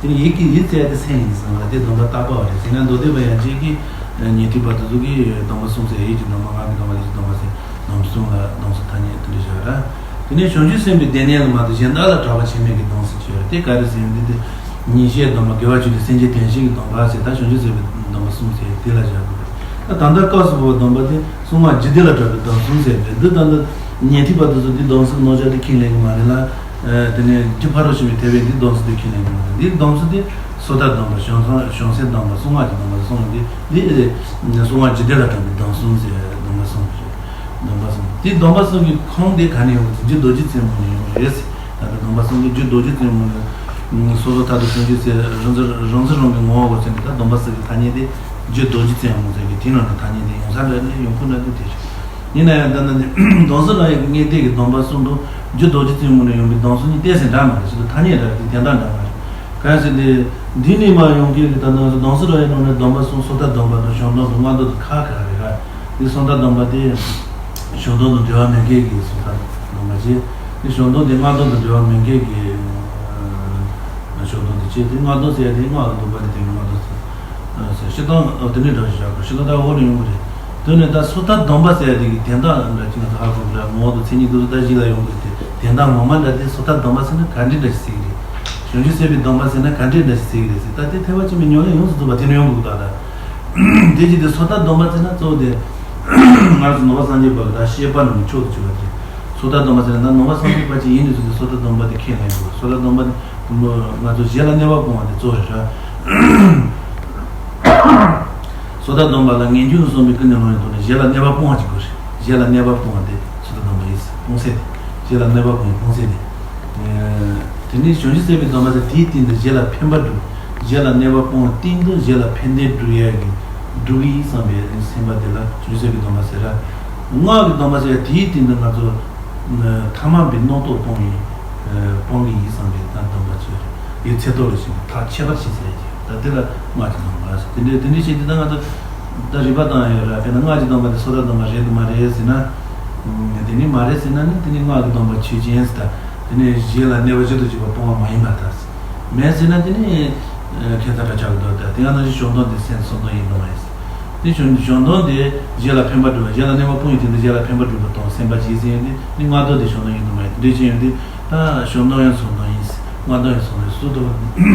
དེ་ནི་ཡིད་ཀྱི་ཡིད་ཟེར་ཡ་དེ་སེམས་ཡིན་ཟེར་བ་དེ་སྡོམ་པ་བརྟག་པ་བ་རེད་ཟེར་ན། མདོ་སྡེ་པ་ཡན་ཆད་ཀྱིས་ཉན་ཐོས་པ་དེ་ཚོ་གིས་སྡོམ་པ་གསུམ་ཟེར། ཡིད་ཀྱི་སྡོམ་པ་ངག་གི་སྡོམ་པ་ལུས་ཀྱི་སྡོམ་པ་ཟེར་སྡོམ་གསུམ་ལ་སྡོམ་གསུམ་ཐ་སྙད་དེ་འདྲ་བཞག་ར། དེ་ནས་བྱང་ཆུབ་སེམས་དཔའི་སྡེ་སྣོད་ལ་མ་གཏོགས་གཞན་དག་ལ་གྲགས་པ་ཆེ་མེད་ཀྱི་སྡོམ་གསུམ་ཅིག་ཡོད་རེད། དེ་ག་རེ་ཟེར་ཡོང་དུས་དེ་ཉེས་བྱས་སྡོམ་པ་དགེ་བ་བཅུ་དང་སེམས་ཅན་བདེ་གཤེགས་ཀྱི་སྡོམ་པ་ཟེར། ད་བྱང་ཆུབ་སེམས་དཔའི་སྡོམ་པ་གསུམ་ཟེར་དེ་ལ་བཞག་དགོས་རེད། ད་ད་ལྟ་སྐབས་སུ་བབས་པའི་སྡོམ་པ་དེ་གསང་སྔགས་རྒྱུད་སྡེ་ལ་གྲགས་པའི་སྡོམ་གསུམ་ཟེར་རེད། འདི་ད་ལྟ་ཉན་ཐོས་པ་དེ་ཚོ་འདི་སྡོམ་གསུམ་གྱི་རྣམ་གཞག་དེ་ཁས་ལེན་གྱི་མ་རེད་ལ། དེ་ནས་རྒྱུ་ཕ་རོལ་ཕྱིན་པའི་ཐེག་པས་འདི་སྡོམ་གསུམ་དེ་ཁས་ལེན་གྱི་མ་རེད། འདི་སྡོམ་གསུམ་དེ་སོ་ཐར་སྡོམ་པ་བྱང་སེམས་སྡོམ་པ་གསང་སྔགས་ཀྱི་སྡོམ་པ་གསུམ་འདི་འདི་གསང་སྔགས་རྒྱུད་སྡེ་ལ་གྲགས་པའི་སྡོམ་གསུམ་ཟེར་སྡོམ་པ་གསུམ་རེད། སྡོམ་པ་གསུམ་དེ། སྡོམ་པ་གསུམ་གྱི་ཁུངས་དེ་ག་ནས་ཡོང་གི་ཟེར། རྒྱུ་རྡོ་རྗེ་རྩེ་མོ་ནས་ཡོང་གི་རེད་ཟེར། ད་ལྟ་སྡོམ་པ་གསུམ་གྱི་རྒྱུ་རྡོ་རྗེ་རྩེ་མོ་ནས། སོ་སོ་ཐར་དུ་བྱུང་རྒྱུ་ཟེར། རང་ཚུལ་རང་ཚུལ་རང་གི་ངོ་བོ་ཟེར་ནས། ད་སྡོམ་པ་གསུམ་གྱི་ཐ་སྙད་དེ་རྒྱུ་རྡོ་རྗེ་རྩེ་མོ་ཟེར་གི་དེ་ནང་ནས་ཐ་སྙད་དེ་ཡོང་ས་འདྲ་ནས་ཡོང་ཁུངས་འདྲ་དེ་དེ་རེད། ཡིན་ན་ཡང་ད་ནི་དམ་སྲི་ར་ཡི་གི་གཉེན་སྟེགས་ཀྱི་སྡོམ་པ་གསུམ་དང་རྒྱུ་རྡོ་རྗེ་རྩེ་མོ་ནས་ཡོང་བའི་སྡོམ་གསུམ་གཉིས་ཏོག་ཙམ་འདྲ་མ་རེད། ཅིག་ཏུ་ཐ་སྙད་འདྲ་རེད། དོན་དག་འདྲ་མ་རེད། གང་ཡིན་ཟེར་ན། འདི་ནས་མར་ཡོང་མཁན་གྱི་ད་ནང་སྡོམ་སྲི་ར་ཡི་ནང་ནས་སྡོམ་པ་གསུམ། སོ་ཐར་སྡོམ་པ་དང་བྱང་སྡོམ་དང་སྔགས་སྡོམ་དང་ཁག་ཁག་རེད་ར། འདི་སོ་ཐར་སྡོམ་པ་དེ། བྱང་སྡོམ་དང་འབྲེལ་བ་མེད་མཁན་གྱི་སོ་ཐར་སྡོམ་པ་བྱས། འདི་བྱང་སྡོམ་དེ་སྔགས་སྡོམ་དང་འབྲེལ་བ་མེད་མཁན་གྱི་ཨ་བྱང་སྡོམ་དེ་བྱས། དེ་སྔགས་སྡོམ་ཟེར་ཡ་དེ་སྔགས་ཀྱི་སྡོམ་པ་དེ་དེ་སྔགས་སྡོམ་ཟེར། ཨ་སྤྱིར་བཏང་ཨ་དེ་འདྲའི་འདྲ་ཞིག་བཞག་དགོས། སྤྱིར་བཏང་ད་འོག་ནས་ཡོང་གི་རེད། དེ་ནས་ད་སོ་ཐར་སྡོམ་པ་ཟེར་ཡ་དེ་གི་དོན་དག་འདྲ་ཅིག་ང་ཚོ་ཧ་གོ་གི་རེད། ངོ་བོ་དང་མཚན་ཉིད་དེ་ཚོ་ད་གཞི་ལ་ཡོང་གི་རེད་དེ། དོན་དག་ངོ་མ་འདྲ་དེ་སོ་ཐར་སྡོམ་པ་ཟེར་ན་ག་འདྲ་འདྲ་ཞིག་ཟེར་གི་རེད། བྱང་ཆུབ་སེམས་དཔའི་སྡོམ་པ་ཟེར་ན་ག་འདྲ་འདྲ་ཞིག་ཟེར་གི་རེད་ཟེར། ད་དེ་ཐེག་པ་ཆེན་པོའི་ཉམས་ལེན་ཡོངས་སུ་རྫོགས་པ་དེ་ནས་ཡོང་གི་འདུག་ད་ལྟ། དེ་བཞིན་དུ་སོ་ཐར་སྡོམ་པ་ཟེར་ན་གཙོ་བོ་དེ། སྔར་སོ་ནང་པ་སངས་རྒྱས་པ་གི་ད་བཤད་པ་ནང་མཆོག་ཏུ་གྱུར་པ་དེ། སོ་ཐར་སྡོམ་པ་ཟེར་ན་ད་ནང་པ་སངས་རྒྱས་པ་ཅིག་ཡིན་ནས་བཟུང་སྟེ་སོ་ཐར་སྡོམ་པ་དེ་ཁས་ལེན་དགོས། སོ་ཐར་སྡོམ་པ་དེ་ང་ཚོ་གཞན་ལ་གནོད་པ་སྤོང་བ་དེ་གཙོ་བོ་རེད་ར། སོ་ཐར་སྡོམ་པ་ལ་ངེས་འབྱུང་གསུམ་པོས་ཀུན་ནས་བསླངས་ཡོད་དོ་ནས་གཞན་ལ་གནོད་པ་སྤོང་བ་ཅིག་དགོས་རེད། གཞན་ལ་གནོད་པ་སྤོང་བ་དེ་སོ་ཐར་སྡོམ་པ་ཡིན། སྤོང་ཟེར་དེ། གཞན་ལ་གནོད་པ་སྤོང་བའི་སྤོང་ཟེར་དེ། དེ་ནས་བྱང་ཆུབ་སེམས་དཔའི་སྡོམ་པ་ཟེར་དེའི་སྟེང་དུ་གཞན་ལ་ཕན་པ་སྒྲུབ། གཞན་ལ་གནོད་པ་སྤོང་བའི་སྟེང་དུ་གཞན་ལ་ཕན་བདེ་སྒྲུབ་ཡ་གི་སྒྲུབ་ཡིན་བསམ་པའི་སེམས་པ་དེ་ལ་བྱང་ཆུབ་སེམས་དཔའི་སྡོམ་པ་ཟེར་ར། སྔགས་ཀྱི་སྡོམ་པ་ཟེར་དེའི་སྟེང་དུ་ང་ཚོ་ཐ་མལ་པའི་རྣམ་རྟོག་སྤོང་བའི་སྤོང་གི་ཡིན་བསམ་པའི་ད་སྡོམ་པ་ཅིག་རེད། དེའི་ཚེ་ཐོག་ལ་ཞིག་ཐག་ཆད་པར་བྱེད་ཟེར་གྱི། ད་དེ་ལ་སྔགས་ཀྱི་སྡོམ་པ་ཟེར། དེ་འདྲའི་དེ་འདྲའི་བྱེད་དུས་ད་ང་ཚོ་ད་རིགས་པ་བཏང་ཡོད་ར། དཔེར་ན་སྔགས་ཀྱི་སྡོམ་པ་དེ་སོ་ཐར་སྡོམ་པ་རེད་དམ་མ་རེད་ཟེར་ན། དེ་ནི་མ་རེད་ཟེར་ན་ནི་དེ་ནི་སྔགས་ཀྱི་སྡོམ་པ་ཆོས་ཅན་ཟེར། ད་དེ་ནི་གཞན་ལ་གནོད་པ་ཅི་ལྟར་བྱེད་པ་སྤོང་བ་མ་ཡིན་པར་ཐལ། མེད་ཟེར་ན་དེ་ནི་ཁྱད་མཚར་དྲག་ཆགས་འདུག་ད་དེ་ཡང་ན་བྱང་སྡོམ་དེ་སེམས་བྱང་སྡོམ་ཡིན་དམ་མ་ཡིན། དེ་བྱང་བྱང་སྡོམ་དེ་གཞན་ལ་ཕན་པ་སྒྲུབ་པ། གཞན་ལ་གནོད་པ་སྤོང་བའི་དོན་དུ་གཞན་ལ་ཕན་པ་སྒྲུབ་པ་དང་སེམས་པ་གཅིག་ཟེར་ཡོང་དུས་ནི་སྔགས་སྡོམ་དེ་བྱང་སྡོམ་ཡིན་དམ་མ་ཡིན། དེ་འདྲ་བྱས་ཡོང་དུས་ད་བྱང་སྡོམ་ཡང་བྱང་སྡོམ་ཡིན། སྔགས་སྡོམ་ཡང་བྱང་སྡོམ་ཡིན། སོ་ཐར་སྡོམ་པ།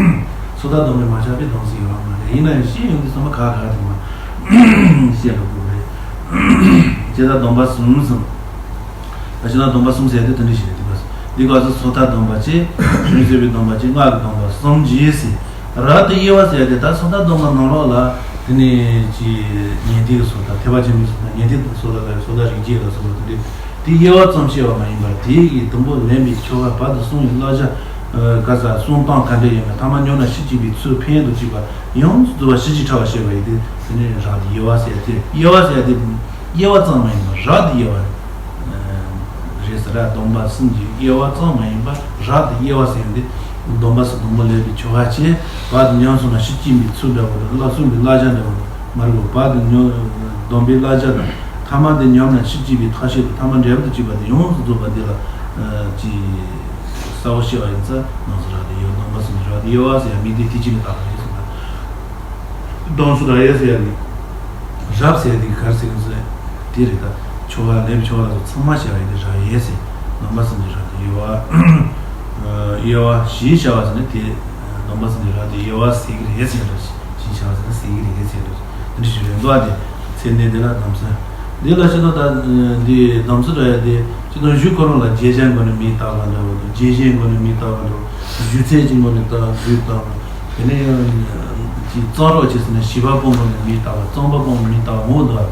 སོ་ཐར་སྡོམ་པས་མ་ཆགས་པའི་སྡོམ་ཟེར་ཡོད་མ་རེད། ཡིན་ན་ཡང་བཤད་ཡོང་དུས་ཚང་མ་ཁག་ཁག་དེ་མ་བཤད་ལ་དགོས་རེད། ཇི་ལྟར་སྡོམ་པ་གསུམ་གསུམ། ད་ཕྱི་ནང་སྡོམ་པ་གསུམ་ཟེར་དེ་དེ་འདྲ་ཞིག་རེད། དེ་ག་དེ་ག་ཚོད་སོ་ཐར་སྡོམ་པ་བྱས། བྱང་སེམས་པའི་སྡོམ་པ་བྱས། སྔགས་ཀྱི་སྡོམ་པ་གསུམ་བྱས་ཟེར། རབ་ཏུ་དབྱེ་བ་ཟེར་དེ་ད་སོ་ཐར་སྡོམ་པ་ནང་ལོགས་ལ་དེ་ནས་ཀྱི་ཉན་ཐོས་ཀྱི་སོ་ཐར། ཐེག་པ་ཆེན་པོའི་སོ་ཐར། ཉན་ཐོས་སོ་ཐར་ལ་སོ་ཐར་རིགས་བརྒྱད་ལ་སོགས་པ་དེ་འདྲའི་དེ་དབྱེ་བ་ཙམ་བཤད་པ་མ་ཡིན་པར་དེ་ཡི་དང་པོ་ལེན་པའི་ཆོ་ག་བར་དུ་བསྲུང་བའི་བསླབ་བྱ། ག་ས་བསྲུང་སྟངས་ག་འདྲ་ཡིན་པ། ཐ་མ་ཉམས་ན་ཤི་བཅུག་པའི་ཚུལ། ཕན་ཡོན་དང་བཅས་པ་ཡོངས་སུ་རྫོགས་པ་ཤེས་བྱའི་ཕྲ་བ་བཤད་པ་ཡིན་ཏེ། དེ་ནས་རབ་ཏུ་དབྱེ་བ་ཟེར་ཏེ། དབྱེ་བ་ཟེར་ཏེ། དབྱེ་བ་ཙམ་མ་ཡིན་པར་རབ་ཏུ་དབྱེ་བ་རེད་ཟེར་ར། སྡོམ་པ་གསུམ་གྱི་དབྱེ་བ་ཙམ་མ་ཡིན་པར་རབ་ཏུ་དབྱེ་བ་ཟེར་ཏེ། སྡོམ་པ་སོགས་དང་པོ་ལེན་པའི་ཆོ་ག་བྱས། བར་དུ་ཉམས་སོང་ན་ཤི་བཅུག་པའི་ཚུལ་འདྲ་བོ་དང་། བསྲུང་བའི་བསླབ་བྱ་འདྲ་བོ་དང་མ་རེད་པ། བར་དུ་ཉམས་སྡོམ་པའི་བསླབ་བྱ་དང་། ཐ་མ་དེ་ཉམས་ན་ཤི་བཅུག་པའི་ཐབས་ཤེས་དང་། ཐ་མ་འབྲས་བུ་དང་བཅས་པ་དེ་ཡོངས་སུ་རྫོགས་པ་འདི་ལ་ཅིག་གསལ་བོ་བཤད་པ་ཡིན་ཙང་། ནང་གསེས་རབ་ཏུ་དབྱེ་བ། སྡོམ་པ་གསུམ་གྱི་རབ་ཏུ་དབྱེ་བ་ཟེར་ཡ་མིང་དེ་དེ་གཅིག་ནས་བཏགས་པ་རེད་གསུངས་པ། སྡོམ་གསུམ་རབ་དབྱེ་ཟེར་ཡ་ནི། རབ་ཟེར་དེ་ག་རེ་ཟེར་གི་ཟེར། དེ་རེད། ད་ཆོ་ག་ལེན་པའི་ཆོ་ག་ལ་སོགས་ཚང་མ་བྱ་བ་ཡིན་ཏེ་རབ་དབྱེ་ཟེར། སྡོམ་པ་གསུམ་གྱི་རབ་ཏུ་དབྱེ་བ། དབྱེ་བ་ཞེས་བྱ་བ་ཟེར་ན་དེ། སྡོམ་པ་གསུམ་གྱི་རབ་ཏུ་དབྱེ་བ་ཟེར་གི་རེད་ཟེར་འདྲ། ཞེས་བྱ་བ་ཟེར་ན་ཟེར་གི་རེད་ཟེར་འདྲ། དེ་འདྲ་ཞིག་རེད་འདུག་ཨ། དེ་ཚེ་འདི་འདི་ལ་སྡོམ་གསུམ། འདི་ལ་ཕྱི་ནང་ད་འདི་སྡོམ་གསུམ་རབ་དབྱེ་དེ་སྤྱིར་བཏང་གཞུང་ཁོ་རང་ལ་བརྗོད་བྱའི་སྒོ་ནས་མིང་བཏགས་པ་འདྲ་བོ་དང་། རྗེས་གཞིའི་སྒོ་ནས་མིང་བཏགས་པ་འདྲ་བོ། སྒྱུ་རྩལ་གྱི་སྒོ་ནས་བཏགས་སྒྱུ་བཏགས་པ། དེ་ནས་ཡང་ཅིག་རྩོམ་རོགས་བྱེད་ཟེར་ན་བྱིས་པ་སྤོ་སྒོ་ནས་མིང་བཏགས་པ། རྩོམ་པ་སྤོ་སྒོ་ནས་མིང་བཏགས་པ་མང་པོ་འདུག་ཨ།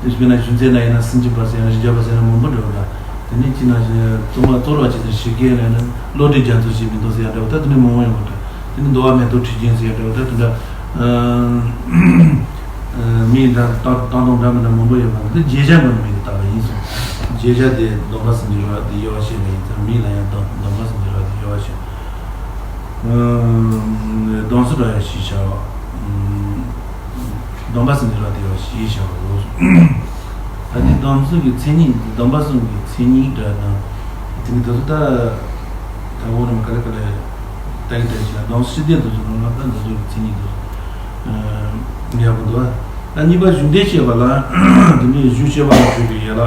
དེ་དཔེར་ན་གཞུང་ཚན་ན་ཡིན་ན་སུམ་ཅུ་པ་ཟེར་ཡང་བཞི་བརྒྱ་པ་ཟེར་ན་མང་པོ་འདྲ་བོ་དང་། དེ་ནས་ཅིག་ན་རྩོམ་པ་རྩོམ་རོགས་བྱེད་ཟེར་ན་ཞིག་གེ་ལ་ཡིན་ན་བློ་གྲོས་རྒྱ་མཚོ་ཞེས་མིང་འདོགས་ཟེར་ཡང་འདྲ་བོ་ད་དེ་ནས་མང་པོ་ཡོང་གི་འདུག་དེ་ནས་འདུལ་བ་མེ་ཏོག་ཁྲི་བརྒྱན་ཟེར་ཡང་འདྲ་བོ་ད་དེ་འདྲ། མིང་འདྲ་བཏགས་བཏགས་སྟངས་འདྲ་མི་འདྲ་མང་པོ་ཡོད་པ་འདི་བརྗོད་བྱའི་སྒོ་ནས་མིང་དེ་བཏགས་པ་ཡིན་གསུངས། བརྗོད་བྱ་དེ་སྡོམ་པ་གསུམ་གྱི་རབ་ཏུ་དབྱེ་བ་བཤད་པ་ཡིན་ཙང་། མིང་ལ་ཡང་སྡོམ་སྡོམ་པ་གསུམ་གྱི་རབ་ཏུ་དབྱེ་བ་བཤད། སྡོམ་གསུམ་རབ་དབྱེ་ཞེས་བྱ་བ། སྡོམ་པ་གསུམ་གྱི་རབ་ཏུ་དབྱེ་བ་ཞེས་བྱ་བའོ། ད་ནི་སྡོམ་གསུམ་གྱི་མཚན་ཉིད། སྡོམ་པ་གསུམ་གྱི་མཚན་ཉིད་འདྲ་དང་། དེ་ནི་དེ་ཚོ་ད་ད་འོ་རང་ག་ལེ་ག་ལེ་ལྟ་གི་ལྟ་གི་བྱས་ན། སྡོམ་སྤྱི་དོན་དེ་ཚོ་ནང་ལ་ད་འདི་ཚོ་གི་མཚན་ཉིད་དེ་ཚོ་ཡག་པོ་འདུག་ད་གཉིས་པ་གཞུང་དོན་བཤད་པ་ལ། དེ་ནི་གཞུང་བཤད་པ་ལ་འཇུག་པའི་ཡན་ལག་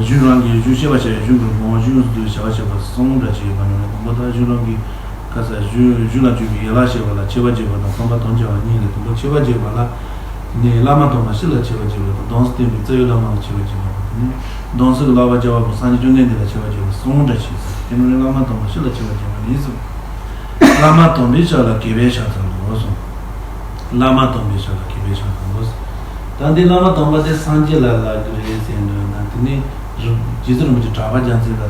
གཞུང་རང་གི་གཞུང་བཤད་པ་བྱ་བའི་གཞུང་གི་ངོ་བོ། གཞུང་དུ་བྱ་བ་བྱེད་པ་གསུམ་འདྲ་བྱས་ཡོད་པ་ནང་ནས། དང་པོ་ད་གཞུང་རང་གི་ག་ས་གཞུང་གཞུང་ལ་འཇུག་པའི་ཡན་ལག་བཤད་པ་ལ་ཁྱད་པར་འབྱེད་པ་དང་སྟོང་པ་དོན་བྱ་བ་གཉིས་ལས། དང་པོ་ཁྱད་པར་འབྱེད་པ་ལ་ནི་བླ་མ་དམ་པ་སྤྱི་ལ་ཁྱད་པར་འབྱེད་པ་དང་། སྡོམ་སྟོན་པའི་རྩ་བའི་བླ་མ་ལ་ཁྱད་པར་འབྱེད་པ་དང་། དེ་ནས་སྡོམ་སྲི་གི་བསླབ་པ་བྱ་བ་པོ་སངས་རྒྱས་བཅོམ་ལྡན་འདས་ལ་ཁྱད་པར་འབྱེད་པ་གསུམ་འདྲ་བྱས་ཟེར། དེ་ནང་ནས་བླ་མ་དམ་པ་སྤྱི་ལ་ཁྱད་པར་འབྱེད་པ་ནི་གསུམ། བླ་མ་དམ་པའི་ཕྱོགས་ལ་གུས་པས་ཕྱག་འཚལ་ལོ་གསུངས། བླ་མ་དམ་པའི་ཕྱོགས་ལ་གུས་པས་ཕྱག་འཚལ་ལོ། ད་འདི་བླ་མ་དམ་པ་དེ་སངས་རྒྱས་ལ་ལབ་ཀྱི་རེད་ཟེར་འདོད་ན། ནི་རྗེ་བཙུན་རིན་པོ་ཆེ་གྲགས་པ་རྒྱལ་མཚན་ལ་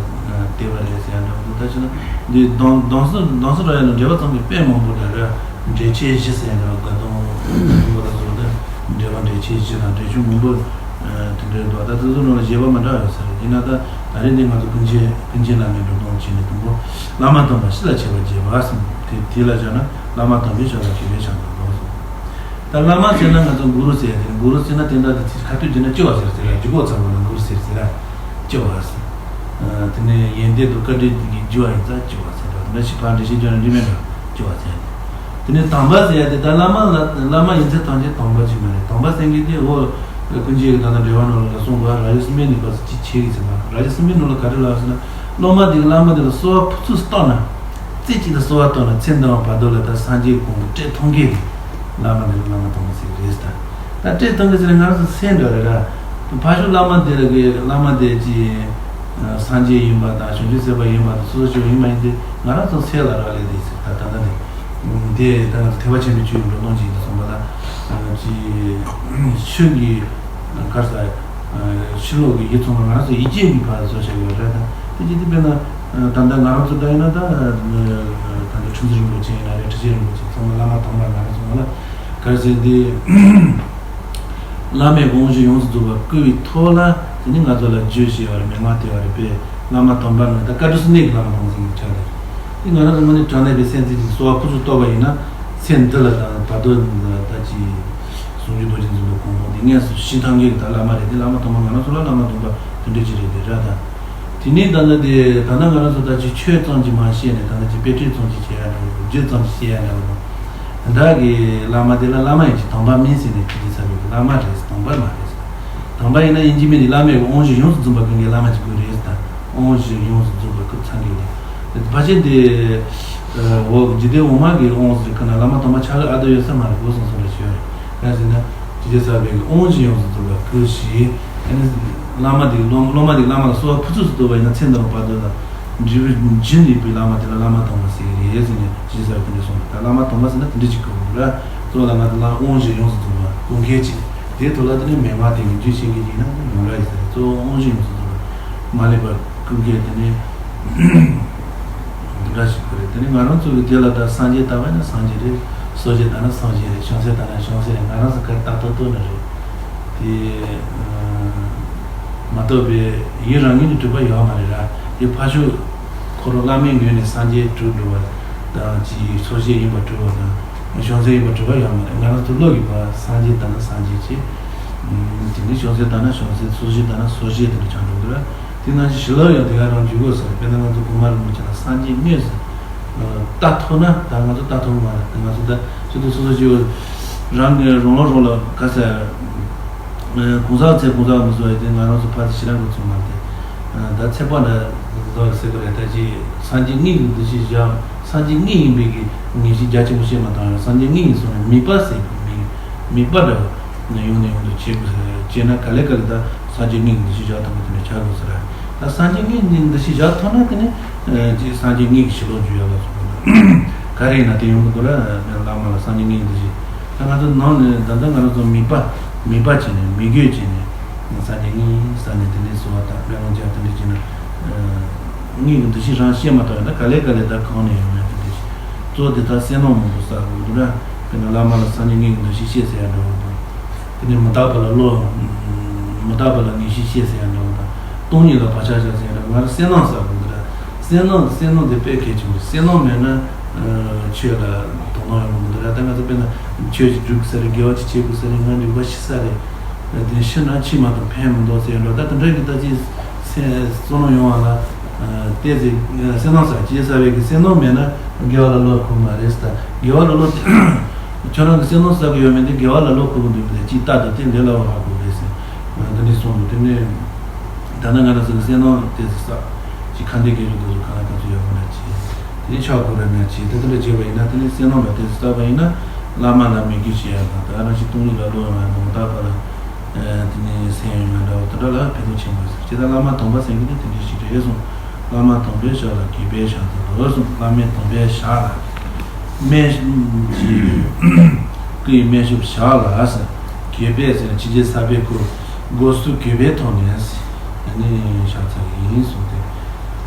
བལྟས་པ་རེད་ཟེར་ཡ་འདྲ་བོ་འདུག་ད་ཕྱིན་ན་འདི་གདུང་གདུང་སེམས་གདུང་སེམས་རབ་དབྱངས་ལ་འགྲེལ་པ་ཚང་གི་དཔེ་མང་པོ་འདྲ་རེད། འགྲེལ་ཆེན་བཞི་ཟེར་ཡ་འདྲ་བོ་དགའ་གདུང་མང་པོ་ལ་བཟོ་ད་འགྲེལ་པ་འགྲེལ་ཆེན་བཞི་དང་འགྲེལ་ཆུང་མང་པོ་དེ་འདྲའི་འདུག་ད་དེ་ཚོ་ནང་ལ་བཞེད་པ་མི་འདྲ་ཡོད་ས་རེད། ཡིན་ན་ད་ད་རེས་འདི་ང་ཚོ་ཀུན་མཁྱེན་ཀུན་མཁྱེན་བླ་མའི་སྒྲུབ་སྡོམ་བྱས་ནས་དང་པོ་བླ་མ་དམ་པ་སྤྱི་ལ་མཆོད་པར་བགྱི་བ་གསུངས། དེ་དེ་ལ་བཞག་ན་བླ་མ་དམ་པའི་ཕྱོགས་ལ་མཆོད་པའི་ཕྱག་འཚལ་ལོ་གསུངས། ད་བླ་མ་ཟེར་ན་ང་ཚོ་གུ་རུ་ཟེར་ཡ་དེ་རེད། གུ་རུ་ཟེར་ན་དེ་འདྲ་དེ་ཚིག་ཁ་ཐུག་བརྗོད་ན་སྐྱོ་བ་ཟེར་ཟེར་ཡ་ལྗིད་ཁོག་ཚ་བོ་ལ་གུ་རུ་ཟེར་ཟེར་ཡ་སྐྱོ་བ་ཟེར། དེ་ནས་ཡོན་ཏན་དུ་བཀའ་དྲིན་གྱི་རྒྱུ་བ་ཡིན་ཙང་སྐྱོ་བ་ཟེར་བ་འདྲ་ཞིག་ཕར་འགྲེལ་བཤད་བརྗོད་ན་འགྲིག་མེད་འགྲོ་སྐྱོ་བ་ཟེར། དེ་ནས་དམ་པ་ཟེར་ཡ་དེ་ད་བླ་མ་ལ་བླ་མ་ཡིན་ཚད་ཐམས་ཅད་དམ་པ་ཅིག་མ་རེད། དམ་པ་ཟེར་མཁན་དེ་འོ་ཀུན་མཁྱེན་གྱི་ད་ལྟ་འགྲེལ་པ་ནང་ལ་གསུངས་པ་ར་ཡོ་སི་མེ་ནི་པ་ཅི་ཆེ་གི་ཟེར་བ་ར་ཡོ་སི་མེ་ནང་ལ་ག་རེ་ལབ་ཟེར་ན་སློབ་མ་དེ་གི་བླ་མ་དེ་ལ་གསོལ་བ་ཕུར་ཚུགས་བཏབ་ན། རྩེ་གཅིག་ཏུ་གསོལ་བ་བཏབ་ན་ཚེ་འདི་བར་དོ་ལ་ད་སངས་རྒྱས་གོ་འཕང་སྤྲད་ཐུབ་མཁན་དེ་བླ་མ་དེ་ལ་བླ་མ་དམ་པ་ཟེར་གི་རེད་ད། ད་སྤྲད་ཐུབ་མཁན་ཟེར་ན་ང་རང་ཚོ་སེམས་འདྲ་རེད་ར། ཕར་ཕྱོགས་བླ་མ་དེ་ལ་གི་བླ་མ་དེ་ཅི་སངས་རྒྱས་ཡིན་པ་དང་བྱང་ཆུབ་སེམས་དཔའ་ཡིན་པ་དང་སོ་སོ་ཆོས་ཡིན་མ་ཡིན་ཏེ་ང་རང་ཚོ་སེམས་ལ་རག་ལས་དེ་ཟེར་ད་ད་ལྟ་ནས་དེ་ད་ང་ཚོ་ཐེག་པ་ཆེན་པོའི་ཆོས་ཀྱི་འགྲོ་སྟངས་ཅིག་ཡིན་ད་གསུངས་པ་ལ་ཅི་ཆོས་ཀྱི་གར་ས། ཕྱི་ལོགས་ཀྱི་ཡིད་ཚང་མ་ང་རང་ཚོ་ཡིད་ཆེས་ཀྱི་ཕར་བཟོ་བྱ་དགོས་རེད་ད། དེ་ཅི་སྟེ་དཔེར་ན་ད་ལྟ་ང་རང་ཚོ་འདྲ་ཡིན་ན་ད་ད་ལྟ་ཁྲི་འཛིན་རིན་པོ་ཆེ་ཡིན་ན་རེད། ཁྲི་ཆེན་རིན་པོ་ཆེ་ཚང་མ་བླ་མ་དམ་པ་ང་རང་ཚོ་ང་ལ་ག་རེ་ཟེར་འདི་བླ་མའི་དབང་བཞི་ཡོངས་སུ་རྫོགས་པ་བསྐུར་བའི་ཐོག་ལ་དེ་ནི་ང་ཚོ་ལ་རྒྱུ་བྱས་པ་རེད། མན་ངག་སྟེར་བ་རེད་པས་བླ་མ་དམ་པ་ནི་ད་བཀའ་དྲིན་གསུམ་ལྡན་གྱི་བླ་མ་དམ་པ་ཟེར་གྱི་ཆགས་རེད། དེ་ང་རང་ཚོ་དངོས་གནས་དྲང་གནས་པའི་སེམས་ཅན་ཅིག་གསོལ་བ་ཕུར་ཚུགས་བཏབ་པ་ཡིན་ན་སེམས་འདི་ལ་ད་བར་དོ་ད་ཅི། ཟུང་འཇུག་རྡོ་རྗེ་འཛིན་པའི་གོ་འཕང་དེ་དངོས་སུ་ཞི་ཐང་གི་ད་བླ་མ་རེད། དེ་བླ་མ་དམ་པ་ང་རང་ཚོ་ལ་བླ་མ་དམ་པ་དེ་འདྲ་ཅིག་རེད་དེ་ར་ད། དེ་ནས་ད་ལྟ་དེ་ད་ལྟ་ང་རང་ཚོ་ད་ཅི་ཆོས་ཙམ་གྱིས་མ་ཤེས་ནས་ད་ལྟ་ཅི་དཔེ་ཁྲིད་ཙམ་གྱིས་བྱེད་ཡ་འདྲ་བོ་རྒྱུ་ཙམ་གྱིས་ཤེས་ཡ་འདྲ་བོ་དང་། དེ་འདྲ་གི་བླ་མ་དེ་ལ་བླ་མ་ཡིན་གྱི་དམ་པ་མིན་ཟེར་ནས་དེ་འདྲ་ཚ་བའི་བླ་མ་རེད་དམ་པ་མ་རེད། དམ་པ་ཡིན་ན་ཡིན་གྱི་མིན་གྱི་བླ་མའི་དབང་བཞི་ཡོངས་སུ་འཛིན་པ་ཀུན་གྱི་བླ་མ་གཅིག་པུ་རེད་ད། དབང་བཞི་ཡོངས་སུ་འཛིན་པ་ཀུན་ཚང་གི་ད། ཕལ་ཆེར་འདི། འོ་འཇིག་རྟེན་འོག་མ་གི་དབང་ཟེར་ཁ་ན་བླ་མ་དམ་པ་ཆགས་ཀྱི་ཨ་ད་ཡོད་ས་མ་རེད་གོ་སོང་སོང་རེད་ཞུ་ཡ་རེད། གང་ཟེར་ན། ཇི་ལྟར་བསགས་པའི་དབང་བཞི་ཡོངས་སུ་འཛིན་པ་ཀུན་ཞིག་ཨ་ནི། བླ་མ་དེ་སློབ་སློབ་མ་དེ་བླ་མ་ལ་གསོལ་བ་ཕུར་ཚུགས་སུ་བཏབ་པ་ཡིན་ན་ཚེ་འདི་བར་དོ་ལ། འབྲས་བུ་འབྱིན་ནུས་པའི་བླ་མ་དེ་ལ་བླ་མ་དམ་པ་ཟེར་གྱི་རེད་ཟེར་ནས་ཇི་ལྟར་བསགས་པའི་དེ་འདྲ་གསུངས་ད་བླ་མ་དམ་པ་ཟེར་ན་དེ་འདྲ་ཅིག་གོ་དགོས་ར། གཙོ་བོ་ལ་ང་ཚོ་ལ་དབང་བཞི་ཡོངས་སུ་འཛིན་པ་དགོས་མཁན་ཅིག་དེའི་ཐོག་ལ་དེ་ནས་མན་ངག་དེ་ནས་རྒྱུད་ཤེས་མཁན་ཅིག་ཡིན་ན་ཡོང་ར་ཡིན་ས་རེད། གཙོ་བོ་དབང་བཞི་ཡོངས་སུ་འཛིན་པ་མ་ལུས་པ་ཀུན་དགའ་དེ་ནས་འདྲ་ཞིག་གོ་རེད། དེ་ནས་ང་རང་ཚོ་གི་དེ་ལ་ད་སངས་རྒྱས་ལྟ་བ་ན་སངས་རྒྱས་རེད། སོ་སྐྱེ་ལྟ་ན་སངས་རྒྱས་རེད། བྱང་སེམས་ལྟ་ན་བྱང་སེམས་རེད། ང་རང་ཚོ་ག་ལྟ་ལྟ་ལྟོས་ན་རེད། དེ་མ་གཏོགས་པའི་ཡུལ་རང་ངོས་ནས་གྲུབ་པ་ཡོད་མ་རེད་ར། དེ་ཕར་ཕྱོགས་འཁོར་བླ་མའི་ངོས་ནས་སངས་རྒྱས་གྲུབ་འགྲོ་བ་དང་ཅིའི་སོ་སྐྱེ་ཡིན་པ་གྲུབ་པ་དང་བྱང་སེམས་ཡིན་པ་གྲུབ་པ་ཡོད་མ་རེད། ང་རང་ཚོ་བློ་གི་བ་སངས་རྒྱས་ལྟ་ན་སངས་རྒྱས་ཅེས། དེ་ནི་བྱང་སེམས་ལྟ་ན་བྱང་སེམས་སོ་སྐྱེ་ལྟ་ན་སོ་སྐྱེ་དེ་འདྲ་ཆགས་འགྲོ་འདུག་ར། དེ་ནང་བཞིན་ཞི་ལྷག་ཡང་དེ་ག་རང་འཇུག་དགོས་ཟེར། དཔེར་ན་ང་ཚོ་གོང་མ་རིན་པོ་ཆེ་ལ་སངས་རྒྱས་དངོས་སུ་ལྟ་ཐུབ་ན་ད་ང་ཚོ་ལྟ་ཐུབ་མ་རེད། ང་ཚོ་ད་ཁྱེད་ཚོ་སོ་སོ་སྐྱེ་བོ་རང་གི་རང་ལོ་རང་ལ་ག་ས་གང་ཟག་ཚེ་གང་ཟག་མི་བཟོ་ཡི་དེ་ང་རང་ཚོ་ཕ་དེ་ཞེ་དྲག་གི་ཚོད་མ་རེད། ད་ཚེ་དཔག་འདྲ་བཟོ་ཟེར་གི་རེད། ད་ཅི་སངས་རྒྱས་དངོས་ཀྱི་འདུ་ཤེས་བཞག་སངས་རྒྱས་དངོས་ཡིན་པའི་གི་ངེས་ཤེས་རྒྱ་ཆེན་པོ་བཤད་མ་བཏང་ཡང་སངས་རྒྱས་དངོས་ཡིན་སོང་ནས་དམིགས་པ་ཟེར་གི་དམིགས་དམིགས་པ་འདྲ་བ་ཡོང་ནས་ཡོང་དུ་བྱེད་དགོས་ཟེར་བྱས་ན་ག་ལེ་ག་ལེ་ད་སངས་རྒྱས་དངོས་ཀྱི་འདུ་ཤེས་བཞག་ཐུབ་པ་དེ་འདྲ་ཆགས་དགོས་ཟེར། ད་སངས་རྒྱས་དངོས་ཀྱི་འདུ་ཤེས་བཞག་ཐུབ་ན་དེ་ནི་ཅི་སངས་རྒྱས་དངོས་ཀྱི་ཞི་ལྷག་འཇུག་ཡག་ལ་སོགས་པ་ག་རེ་ཡིན་ན་དེ་ཡོང་གི་འདུག་ར། བླ་མ་ལ་སངས་རྒྱས་དངོས་ཀྱི་འདུ་ཤེས། ད་ང་ཚོ་ནང་ནས་ད་ལྟ་ང་རང་ཚོ་དམིགས་པ་དམིགས་པ་བྱས་ནས་དམིགས་ཡུལ་བྱས་ནས་སངས་རྒྱས་དངོས་ས་ནས་དེ་འདྲའི་གསོལ་བ་དང་དཔལ་ལོངས་སྤྱོད་དེ་འདྲ་བྱས་ན་དངོས་ཀྱི་འདུ་ཤེས་རང་བཤད་མ་ཐུབ་ཡང་ད་ག་ལེ་ག་ལེ་ད་གང་ནས་ཡོང་ཡང་དེ་འདྲ་བྱས་གཙོ་དེ་ད་བསོད་ནམས་མང་པོ་བསགས་དགོས་འདུག་ར། དཔེར་ན་བླ་མ་ལ་སངས་རྒྱས་དངོས་ཀྱི་འདུ་ཤེས་བཤད་ཟེར་ཡ་འདྲ་བོ་དང་། དེ་ནས་མི་རྟག་པ་ལ་བློ། མི་རྟག་པ་ལ་ངེས་ཤེས་སྐྱེས་ཟེར་ཡ་འདྲ་བོ་དང་། སྟོང་ཉིད་ལ་བག་ཆགས་བཞག་ཟེར་ཡ་འདྲ་བོ་ང་རང་བསོད་ནམས་བསགས་དགོས་འདུག་ར། བསོད་ནམས་བསོད་ནམས་དེ་དཔེ་གལ་ཆེན་པོ་རེད། བསོད་ནམས་མེད་ན། ཆོས་ལ་དོ་སྣང་ཡོང་གི་མི་འདུག་ར། ད་ང་ཚོ་དཔེར་ན་ཆོས་ཅིག་སྒྲུབ་ས་རེད། དགེ་བ་ཅིག་བྱེད་དགོས་ས་རེད། ང་འདུག་པ་ཤི་ས་རེད། དེ་ཤི་ན་ཕྱི་མ་གཏོགས་ཕན་མི་འདུག་ཟེར་ཡ་འདྲ་བོ་ད་དེ་འདྲ་གི་ད་ཅི་བསོད་ནམས་ཡོང་བ་ལ། བལྟས་ཚེ་བསོད་ནམས་བསགས་ཅི་བསགས་པའི་གི་བསོད་ནམས་མེད་ན་དགེ་བ་ལ་བློ་འཁོར་མ་རེད་ཟེར། ད་དགེ་བ་ལ་བློ། ཁྱོད་རང་གི་བསོད་ནམས་བསགས་ཀྱི་ཡོད་མེད་དེ་དགེ་བ་ལ་བློ་འཁོར་གི་འདུག་མི་འདུག་ཅིག་ལྟ་དང་དེ་འདྲ་ལ་བ་ཧ་གོ་རེད་ཟེར། འདི་འདྲ་གསུངས་འདུག་དེ་ནས་ད་ནང་ང་རང་ཚོ་གི་བསོད་ནམས་དེ་ཚོ་བསགས་ཀྱི་ཁ་འདོན་དགེ་སྦྱོར་དེ་ཚོ་གང་ལ་གང་ཚོད་ཡོད་པ་ན་བྱེད། དེ་ནས་ཕྱག་སྐོར་ར་ན་བྱེད། དེ་ཚོ་ལ་བྱེད་པ་ཡིན་ན་དེ་ནས་བསོད་ནམས་ལ་དེ་ཚོ་བསགས་པ་ཡིན་ན་བླ་མ་ལ་མོས་གུས་བྱེད་ཡ་དང་ད་རང་བཞིན་སྟོང་ཉིད་ལ་བློ་ཡོང་ཡ་དང་མི་རྟག་པ་ལ། དེ་ནས་སེམས་ཡོད་ན་འདྲ་བ་དེ་འདྲ་ལ་ཕན་ཐོགས་ཆེན་པོ་ཟེར། ཇི་ལྟར་བླ་མ་དམ་པ་ཟེར་མཁན་དེ་དེ་འདྲ་ཞིག་རེད་གསུངས། བླ་མ་དམ་པའི་ཞབས་ལ་གུས་པས་ཕྱག་འཚལ་ལོ་གསུངས། བླ་མ་དམ་པའི་ཞབས་ལ། སྨན་གྱི་སྐུའི་སྨན་ཞབས་ཞབས་ལ་ཟེར། གུས་པས་ཟེར་ན་ཕྱི་རྒྱལ་གསར་པའི་སྐུ་སྒོ་སུ་གུས་པའི་ཐོག་ནས་ཟེར། དེ་ནས་ཕྱག་འཚལ་གྱི་ཡིན་གསུངས་ཏེ།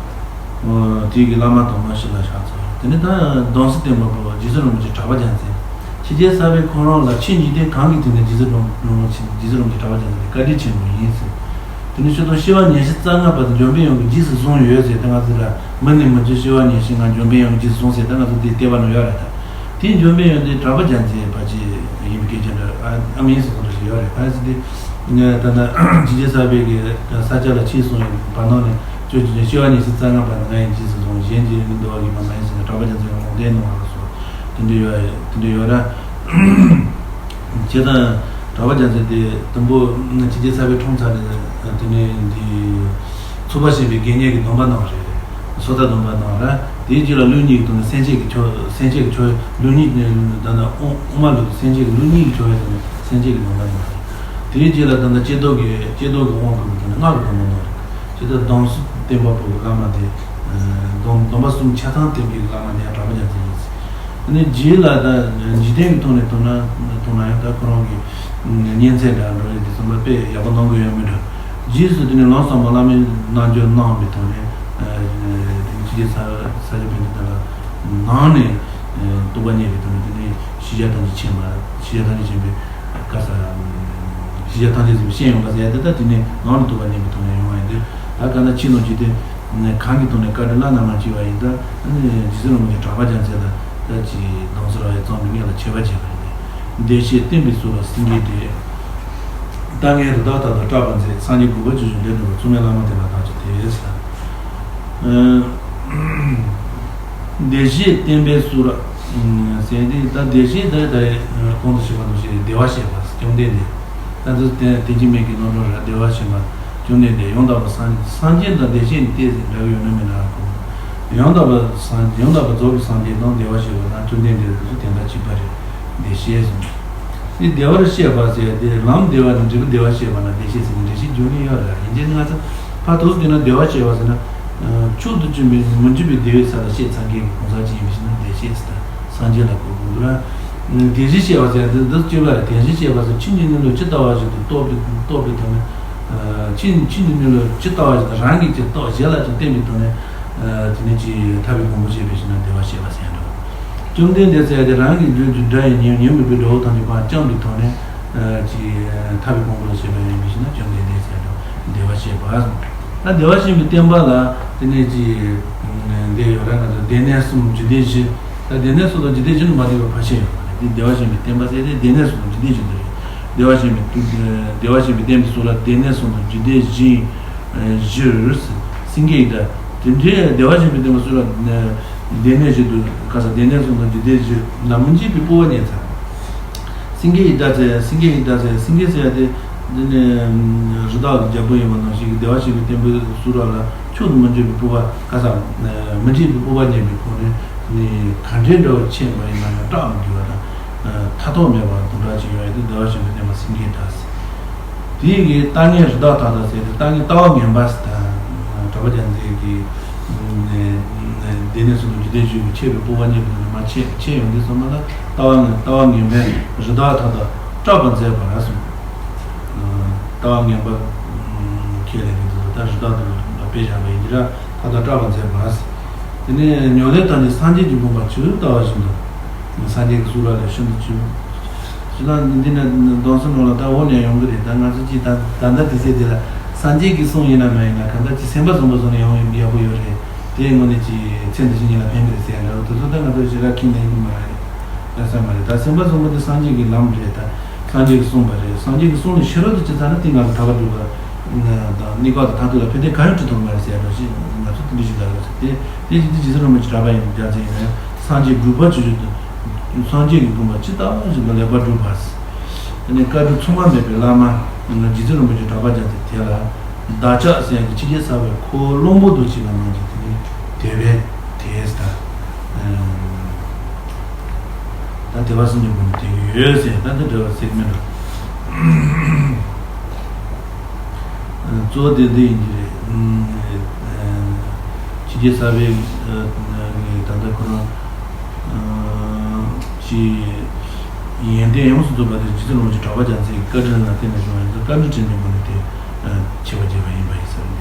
ཨོ། དེ་གི་བླ་མ་དམ་པ་ཞིག་ལ་ཕྱག་འཚལ། དེ་ནས་ད་གདུང་སྲས་བསྟན་པ་པོ་རྗེ་བཙུན་རིན་པོ་ཆེ་གྲགས་པ་རྒྱལ་མཚན། ཕྱི་རྒྱལ་གསར་པའི་ཁོ་རང་ལ་ཆོས་འཇིག་རྟེན་གང་གི་དུས་ནས་རྗེ་བཙུན་རིན་པོ་ཆེ་རྗེ་བཙུན་རིན་པོ་ཆེ་གྲགས་པ་རྒྱལ་མཚན་གྱི་བཀའ་དྲིན་ཆེན་པོ་ཡིན་ཟེར། དེ་ནས་ཕྱི་དང་བྱེ་བ་ཉི་ཤུ་རྩ་ལྔ་པ་དེ་འབྱོན་པའི་ཡོན་གྱིས་རྗེས་སུ་བཟུང་ཡོད་ཟེར། ད་ང་ཚོ་ལ་མི་ནས་མི་འབྱོན་བྱེ་བ་ཉི་ཤུ་ལྔ་འབྱོན་པའི་ཡོན་གྱིས་རྗེས་སུ་བཟུང་ཟེར། ད་ང་ཚོ་འདི་བལྟས་པ་ནང་ཡོད་རེད་ད། དེའི་འབྱོན་པའི་ཡོན་ཏན་གྲགས་པ་རྒྱལ་མཚན་པ་ཅི་ཡིན་པའི་སྐད་ཆ་འདྲ་ཨ་མིན་སོང་ཟེར་ཡོད་རེད། ད་ཟེར་དུས་ད་ལྟ་ཕྱི་རྒྱལ་གསར་པའི་གི་ས་ཆ་ལ་ཕྱིན་སོང་ཡོད་པ་ནང་ནས་ཁྱོད་ཀྱི་བྱེ་བ་ཉི་ཤུ་རྩ་ལྔ་པ་ནི་ང་ཡིན་གྱིས་སུ་སོང་གཞན་གྱིས་མི་འདུག་བ་གི་མ་མ་ཡིན་ཟེར་ནས་གྲགས་པ་རྒྱལ་མཚན་ལ་ལུང་བསྟན་གནང་བ་ལ་སོགས་དེ་འདྲ་ཡོད་དེ་འདྲ་ཡོད་ར། བྱས་ཙང་གྲགས་པ་རྒྱལ་མཚན་དེ་དུམ་བུ་ཕྱི་རྒྱལ་གསར་པའི་འཁྲུངས་ཚར་ནས་དེ་ནས་འདི་ཚོགས་པ་ཞེས་པའི་དགེ་བསྙེན་གྱི་སྡོམ་པ་གནང་བ་རེད། སོ་ཐར་སྡོམ་པ་གནང་བ་ར། དེའི་རྗེས་ལ་ལུགས་གཉིས་ཀྱི་ཐོག་ནས་སེམས་བསྐྱེད་ཀྱི་ཆོ་སེམས་བསྐྱེད་ཀྱི་ཆོ་ལུགས་གཉིས་ད་ལྟ་དབུ་དབུ་མ་ལུགས་སེམས་བསྐྱེད་ཀྱི་ལུགས་གཉིས་ཀྱི་ཆོ་གའི་ཐོག་ནས་སེམས་བསྐྱེད་ཀྱི་སྡོམ་པ་གནང་བ་རེད། དེའི་རྗེས་ལ་ད་ལྟ་ཀྱེ་རྡོར་གྱི་ཀྱེ་རྡོར་གྱི་དབང་བསྐུར་བའི་ཐོག་ནས་སྔགས་ཀྱི་སྡོམ་པ་གནང་བ་རེད། ཇི་ལྟར་གདུང་སྲས་བསྟན་པ་པོ་གི་བླ་མ་དེ། སྡོམ་སྡོམ་པ་གསུམ་ཆ་ཚང་བསྟན་པའི་བླ་མ་དེ་ཡང་གྲགས་པ་རྒྱལ་མཚན་ཡིན། དེ་ནས་རྗེས་ལ་ད་འཇིག་རྟེན་གྱི་ཐོག་ནས་མཐོང་ན་མཐོང་ན་ཡང་ད་ཁོ་རང་གི་ཉིན་མཚན་འདྲ་འགྲོ་རེད་དེ་ཚང་མ་དཔེ་ཡག་པོ་གནང་གི་ཡོད་མེད་འདྲ། རྗེས་སུ་དེ་ནས་ལམ་ཟབ་མོ་བླ་མའི་རྣལ་འབྱོར་གནང་བའི་ཐོག་ནས་དེ་ནས་ཕྱི་རྒྱལ་ས་ས་ཆ་བོད་འདི་དག་ལ་ནང་ནས་རྟོགས་པ་རྙེད་པའི་ཐོག་ནས་དེ་ནས་ཤེས་བྱ་ཐམས་ཅད་མཁྱེན་པ་ཤེས་བྱ་ཐམས་ཅད་མཁྱེན་པའི་བཀའ་ས་ཤེས་བྱ་ཐམས་ཅད་ཟིན་པའི་ཤེས་ཡོན་པ་ཟེར་ཡ་དེ་ད་དེ་ནས་ནང་ནས་རྟོགས་པ་རྙེད་པའི་ཐོག་ནས་ཡོང་བ་ཡིན་དུས་ད་ག་ན་ཕྱི་ནང་འཇིག་རྟེན་གང་གི་ཐོག་ནས་བཀའ་དྲིན་བླ་ན་མ་མཆིས་པ་ཡིན་ད་རྗེ་བཙུན་རིན་པོ་ཆེ་གྲགས་པ་རྒྱལ་མཚན་ལ་ད་ཅི་གདུང་སྲས་ར་ཡ་གཙང་པའི་གཉེན་ལ་ཆེ་བ་བྱས་པ་ཡིན་ཏེ། བདེ་གཤེགས་བསྟན་པའི་གཙུག་ལག་སེང་གེའི་སྒྲས། ལྟ་ངན་རི་དྭགས་དག་དང་སྐྲག་པར་མཛད། སངས་རྒྱས་འགུགས་པར་བྱང་ཆུབ་འདྲེན་ནུས་པ། མཚུངས་མེད་བླ་མ་དེ་ལ་བདག་ཕྱག་འཚལ། བདེ་གཤེགས་བསྟན་པའི་གཙུག་ལག་ཟེར་ཏེ་ད་བདེ་གཤེགས་ད་ད་གོང་དུ་ཞུས་པ་ནང་བཞིན་བདེ་བར་གཤེགས་པ་བཅོམ་ལྡན་འདས། ད་དུ་དེ་དེ་གི་མིང་གི་རྣམ་གྲངས་ར་བདེ་བར་གཤེགས་པ་བཅོམ་ལྡན་འདས་ཡང་དག་པར་སངས་སངས་རྒྱས་དང་བདེ་གཤེགས་ནི་ཏོག་ཙམ་འདྲ་གི་ཡོད་ན་མེད་ན་གོ། ཡང་དག་པར་སངས་ཡང་དག་པར་རྫོགས་པའི་སངས་རྒྱས་དང་བདེ་བར་གཤེགས་པ་དང་བཅོམ་ལྡན་འདས་སོ་སོ་དེ་འདྲ་གཅིག་པ་རེད། བདེ་གཤེགས་སོ། དེ་བདེ་བར་གཤེགས་པ་ཟེར་ཏེ་ལམ་བདེ་བ་ནི་འབྲས་བུ་བདེ་བར་གཤེགས་པ་ན་བདེ་གཤེགས་ཟེར་ནས་འགྲེལ་བཤད་རྒྱུ་ནི་ཡོད་རེད། ཡིན་གྱི་ང་ཚོ་ཕར་དུས་སུ་བལྟས་ན་བདེ་བར་གཤེགས་པ་ཟེར་ན། མཆོག་ཏུ་གྱུར་པའི་མི་འཇིགས་པའི་བདེ་བའི་ས་ལ་གཤེགས་ཚར་མཁན་གྱི་གང་ཟག་ཅིག་ཡིན་པ་ཞིག་ན་བདེ་གཤེགས་ཟེར་ད་སངས་རྒྱས་ལ་གོ་དགོས་འདུག་ར། དེ་བཞིན་གཤེགས་པ་ཟེར་ཡ་འདི་འདི་གཅིག་པ་རེད། དེ་བཞིན་གཤེགས་པ་ཟེར་ཕྱི་ཉིད་གནས་ལུགས་ཇི་ལྟ་བ་བཞིན་དུ་རྟོགས་པའི་རྟོགས་པའི་ཐོག་ནས། ཕྱི་ཕྱི་ཉིད་གནས་ལུགས་ཇི་ལྟ་བ་བཞིན་དུ་རང་གིས་ཅིག་རྟོགས་གཞན་ལ་ཅིག་བསྟན་པའི་ཐོག་ནས། དེ་ནས་ཅིག་ཐར་པའི་གོ་འཕང་བྱེད་པའི་ཕྱིར་ན་བདེ་བར་གཤེགས་པ་ཟེར་ཡ་འདྲ་བ། བཅོམ་ལྡན་འདས་ཟེར་ཡ་དེ་རང་གི་ལུས་ཀྱི་དགྲ་ཡི་ཉོན་ཉོན་མོངས་པའི་དགྲ་བོ་ཐམས་ཅད་ཕར་བཅོམ་པའི་ཐོག་ནས། ཅིག་ཐར་པའི་གོ་འཕང་ལ་བྱེད་པ་ཡིན་པའི་ཕྱིར་ན་བཅོམ་ལྡན་འདས་ཟེར་ཡ་འདྲ་བ་བདེ་བར་གཤེགས་པ་གསུངས། ད་བདེ་བར་གཤེགས་པའི་བསྟན་པ་ལ་དེ་ནས་ཅིག་འདི་ཡོད་ར། ང་ཚོ་སྡེ་སྣོད་གསུམ་འཇིག་རྟེན་བཞི། ད་སྡེ་སྣོད་གསུམ་དང་འཇིག་རྟེན་བཞི་ནི་མ་འདུས་པའི་ཕར་ཕྱིན་ཡོད་པ་རེད། འདི་བདེ་བར་གཤེགས་པའི་བསྟན་པ་ཟེར་ཏེ་སྡེ་སྣོད་གསུམ་དང་འཇིག་རྟེན་བཞི་འདི་རེད། བདེ་བར་གཤེགས་པའི་བདེ་བར་གཤེགས་པའི་བསྟན་པའི་གཙུག་ལག་སྡེ་སྣོད་གསུམ་དང་འཇིག་རྟེན་བཞི་བཞིར་སེང་གེ་ཡི་སྒྲ། དེ་འདྲའི་བདེ་བར་གཤེགས་པའི་བསྟན་པའི་གཙུག་ལག་སྡེ་སྣོད་བཞི་དུ་ཁ་ས་སྡེ་སྣོད་གསུམ་དང་འཇིག་རྟེན་བཞི་ལ་མི་འཇིགས་པའི་སྤོབས་པ་རྙེད་ཚར། སེང་གེ་ཡི་སྒྲ་ཟེར་སེང་གེ་ཡི་སྒྲ་ཟེར་སེང་གེ་ཟེར་ཡ་དེ། འདི་ནི་རི་དྭགས་ཀྱི་རྒྱལ་པོ་ཡིན་པ་ནང་བཞིན་གྱི་བདེ་བར་གཤེགས་པའི་བསྟན་པའི་གཙུག་ལག་ལ་མཆོག་ཏུ་མི་འཇིགས་པའི་སྤོབས་པ་ཁ་ས། མི་འཇིགས་པའི་སྤོབས་པ་རྙེད་པའི་སྒོ་ནས་ནི་ག་འདྲའི་འདྲ་བ་ཆེན་པོ་ཡིན་ན་ཡང་སྐྲག་མི་དགོས་པ་དང་། མཐའ་ཐོག་མེད་པ་དུང་སྒྲ་ཅིག་ཡོང་ཡ་དེ་བདེ་བར་གཤེགས་པའི་བསྟན་པ་སེང་གེའི་སྒྲ་ཟེར། དེ་ཡི་གི་ལྟ་ངན་རི་དྭགས་དག་དང་ཟེར་ཏེ་ལྟ་ངན་ལྟ་བ་ངན་པ་ཟེར་ད། གྲགས་པ་རྒྱལ་མཚན་གྱི་སྡེ་སྣོད་གསུམ་དུ་འཇིག་རྟེན་བཞི་གི་ཆད་པའི་སྤོབས་པ་རྙེད་པའི་མ་ཆད་ཆད་ཡོང་དུས་ཙམ་པ་ལ་ལྟ་བ་ངན་ལྟ་བ་ངན་པའི་རི་དྭགས་དག་དང་སྐྲག་པར་མཛད་པར་གསུངས། ལྟ་བ་ངན་པ་ཁས་ལེན་གྱི་དུས་སུ་ད་རི་དྭགས་དེ་ལ་དཔེ་བཞག་པ་ཡིན་གྱི་ར་དག་དང་སྐྲག་པར་མཛད་པར། དེ་ནས་ཉོན་མོངས་དག་ནི་སངས་རྒྱས་ཀྱི་དགོངས་པ་ཇི་ལྟ་བ་བཞིན་དུ། སངས་རྒྱས་ཀྱི་གསུང་རབ་ལ་ཤིན་ཏུ་ཇི། ཇི་ལྟར་འདི་ནི་གདུང་སེམས་ནང་ལ་ད་འོ་ནས་ཡོང་གི་རེད། ད་ང་ཚོ་གཅིག་ད་ད་ལྟ་དུས་ཚོད་འདི་ལ་སངས་རྒྱས་ཀྱི་གསུང་ཡིན་ན་མ་ཡིན་ན་གང་ལྟར་གྱི་སེམས་པ་བཟང་པོ་བཟུང་ནས་ཡོང་ཡག་པོ་ཡོད་རེད། དེའི་ངོས་ནས་ཀྱི་ཚེ་འདི་ཕྱི་གཉིས་ལ་ཕན་གི་རེད་ཟེར་ཡ་འདྲ་བོ་དེ་ཚོ་ད་ང་ཚོ་ཞེ་དྲག་ཁྱིམ་ནས་ཡིན་གི་མ་རེད། ལ་ས་མ་རེད། ད་སེམས་པ་བཟང་པོ་དེ་སངས་རྒྱས་ཀྱི་ལམ་རེད། ད་སངས་རྒྱས་ཀྱི་གསུངས་པ་རེད། སངས་རྒྱས་ཀྱི་གསུང་ནི་ཤེས་རབ་ཏུ་ཅི་ཚར་ན་དེ་ང་ཚོ་ཐར་པ་འགྲུབ་པ་དང་གནས་སྐབས་དང་མཐར་ཐུག་ལ་ཕན་བདེ་གང་ཡང་སྤྲོད་ཐུབ་མ་རེད་ཟེར་ཡ་འདྲ་ཞིག་ང་ཚོ་དེ་འདྲ་ཞིག་ལབ་རེད་ཟེར་ཏེ། དེ་བཞིན་དུ་རྗེ་བཙུན་རིན་པོ་ཆེ་གྲགས་པ་ཡིན་རྒྱ་མཚན་ཡིན་ན་ཡང་སངས་རྒྱས་འགུགས་པ་ཇི་བཞིན་དུ། སངས་རྒྱས་ཀྱི་དགོངས་པ་ཇི་ལྟ་བ་བཞིན་དུ་ལེགས་པར་སྒྲུབ་པ། དེ་ནས་བཀའ་དྲིན་མཚུངས་པ་མེད་པའི་བླ་མ་རྗེ་བཙུན་རིན་པོ་ཆེ་གྲགས་པ་རྒྱ་མཚན་དེ་ལ་བདག་ཅག་ཟེར་ཡག་གི་ཕྱི་རྒྱལ་གསར་པའི་ཁོ་བློན་པོ་དུ་ཅིག་ལ་ནང་གི་དེ་ནས་དད་པའི་དེས་ད། ད་དད་པ་སེམས་ཀྱི་སྒོ་ནས་དད་ཀྱི་ཡོད་ཟེར་ད་འདི་འདྲ་བ་ཟེར་གྱི་མེད་འགྲོ། གཙོ་བོ་དེ་འདི་ཡིན་གྱི་རེད། ཕྱི་རྒྱལ་གསར་པའི་ད་ལྟ་ཁོ་རང་ཅི་ཡོན་ཏན་ཡོངས་སུ་རྫོགས་པ་དེ་རྗེ་བཙུན་རིན་པོ་ཆེ་གྲགས་པ་རྒྱ་མཚན་གྱི་བཀའ་དྲིན་ལ་བརྟེན་ནས་བྱུང་བ་ཡིན་ཙང་བཀའ་དྲིན་དྲན་པའི་སྒོ་ནས་དེ་ཆེ་བ་བརྗོད་པ་ཡིན་པ་ཡིན་ས་རེད།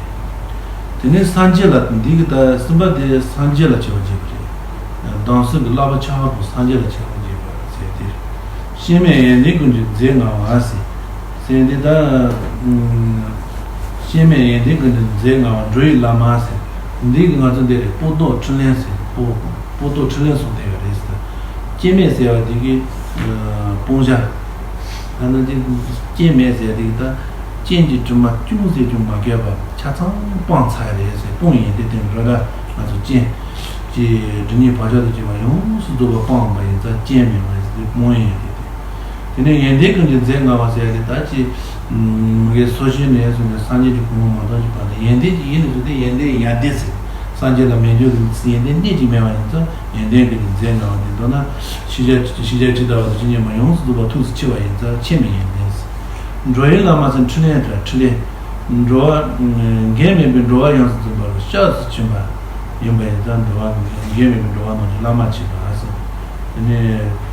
དེ་ནས་སངས་རྒྱས་ལ་འདི་གི་ད་གསུམ་པ་དེ་སངས་རྒྱས་ལ་མཆོད་པ་བརྗོད་པ་རེད། སྡོམ་གསུམ་གྱི་བསླབ་པ་ཆགས་པ་པོ་སངས་རྒྱས་ལ་མཆོད་པ་བརྗོད་པ་ཟེར་དེ། སྐྱེ་མེད་ཡོན་ཏན་ཀུན་གྱི་རྫས་མངའ་བ་ཟེར། ཟེར་འདི་ད། སྐྱེ་མེད་ཡོན་ཏན་ཀུན་གྱི་རྫས་མངའ་བ་འགྲོ་བའི་བླ་མ་ཟེར། འདི་གི་ང་ཚོ་འདི་རེད། སྤངས་རྟོགས་འཕྲིན་ལས་ཟེར། སྤངས་སྤངས་རྟོགས་འཕྲིན་ལས་གསུངས་བསྡད་ཡོད་རེད་ཟེར། སྐྱེ་མེད་ཟེར་བ་འདི་གི་སྤོང་བྱ། ད་ནི་འདི་སྐྱེ་མེད་ཟེར་འདི་གི་ད། རྐྱེན་གྱིས་གྲུབ་མ་ཅུང་ཟད་ཀྱང་མ་གོས་པ་ཆ་ཚང་སྤངས་ཚར་རེད་ཟེར། སྤོང་ཡོན་ཏན་དེ་འགྲོ་ལ་ང་ཚོ་རྐྱེན་གྱི་སྒྲིབ་གཉིས་བག་ཆགས་དང་བཅས་པ་ཡོངས་སུ་རྫོགས་པ་སྤངས་པ་ཡིན་ཙང་རྐྱེན་མེད་པ་ཡིན་ཟེར། སྤོང་ཡོན་ཏན་དེ། དེ་ནས་ཡོན་ཏན་ཀུན་གྱི་རྫས་མངའ་བ་ཟེར་ཡ་དེ་ད་ཅི། མི་དགེ་སོ་བཞི་ནས་བཟུང་ནས་སངས་རྒྱས་ཀྱི་གོ་འཕང་མ་ཐོབ་ཀྱི་བར་དུ་ཡོན་ཏན་གྱི་ཡིན་ནས་བཟུང་སྟེ་ཡོན་ཏན་ཡར་ལྡན་ཟེར། སངས་རྒྱས་ལ་མི་འགྱུར་གྱི་ཡོན་ཏན་སྣེ་གཅིག་མེད་པ་ཡིན་ཙང་ཡོན་ཏན་ཀུན་གྱི་རྫས་མངའ་བ་དེ་མདོར་ན་ཤེས་བྱ་ཤེས་བྱ་ཇི་ལྟ་བ་དང་ཇི་སྙེད་པ་ཡོངས་སུ་རྫོགས་པ་ཐུགས་སུ་ཆུད་པ་ཡིན་ཙང་ཆེས་མི་ཡོན་ཏན་ཟེར། འགྲོ་བའི་བླ་མ་ཟེར་འཕྲིན་ལས་དང་འཕྲིན་ལས། འགྲོ་བ། འགན་མེད་པའི་འགྲོ་བ་ཡོངས་སུ་འཛིན་པ་ལ་སྐྱབས་སུ་མཆི་བ་ཡིན་པ་ཡིན་ཙང་འགྲོ་བ་འགན་མེད་པའི་འགྲོ་བ་རྣམས་ཀྱི་བླ་མ་མཆིས་པ་ཟེར། དེ་ནས།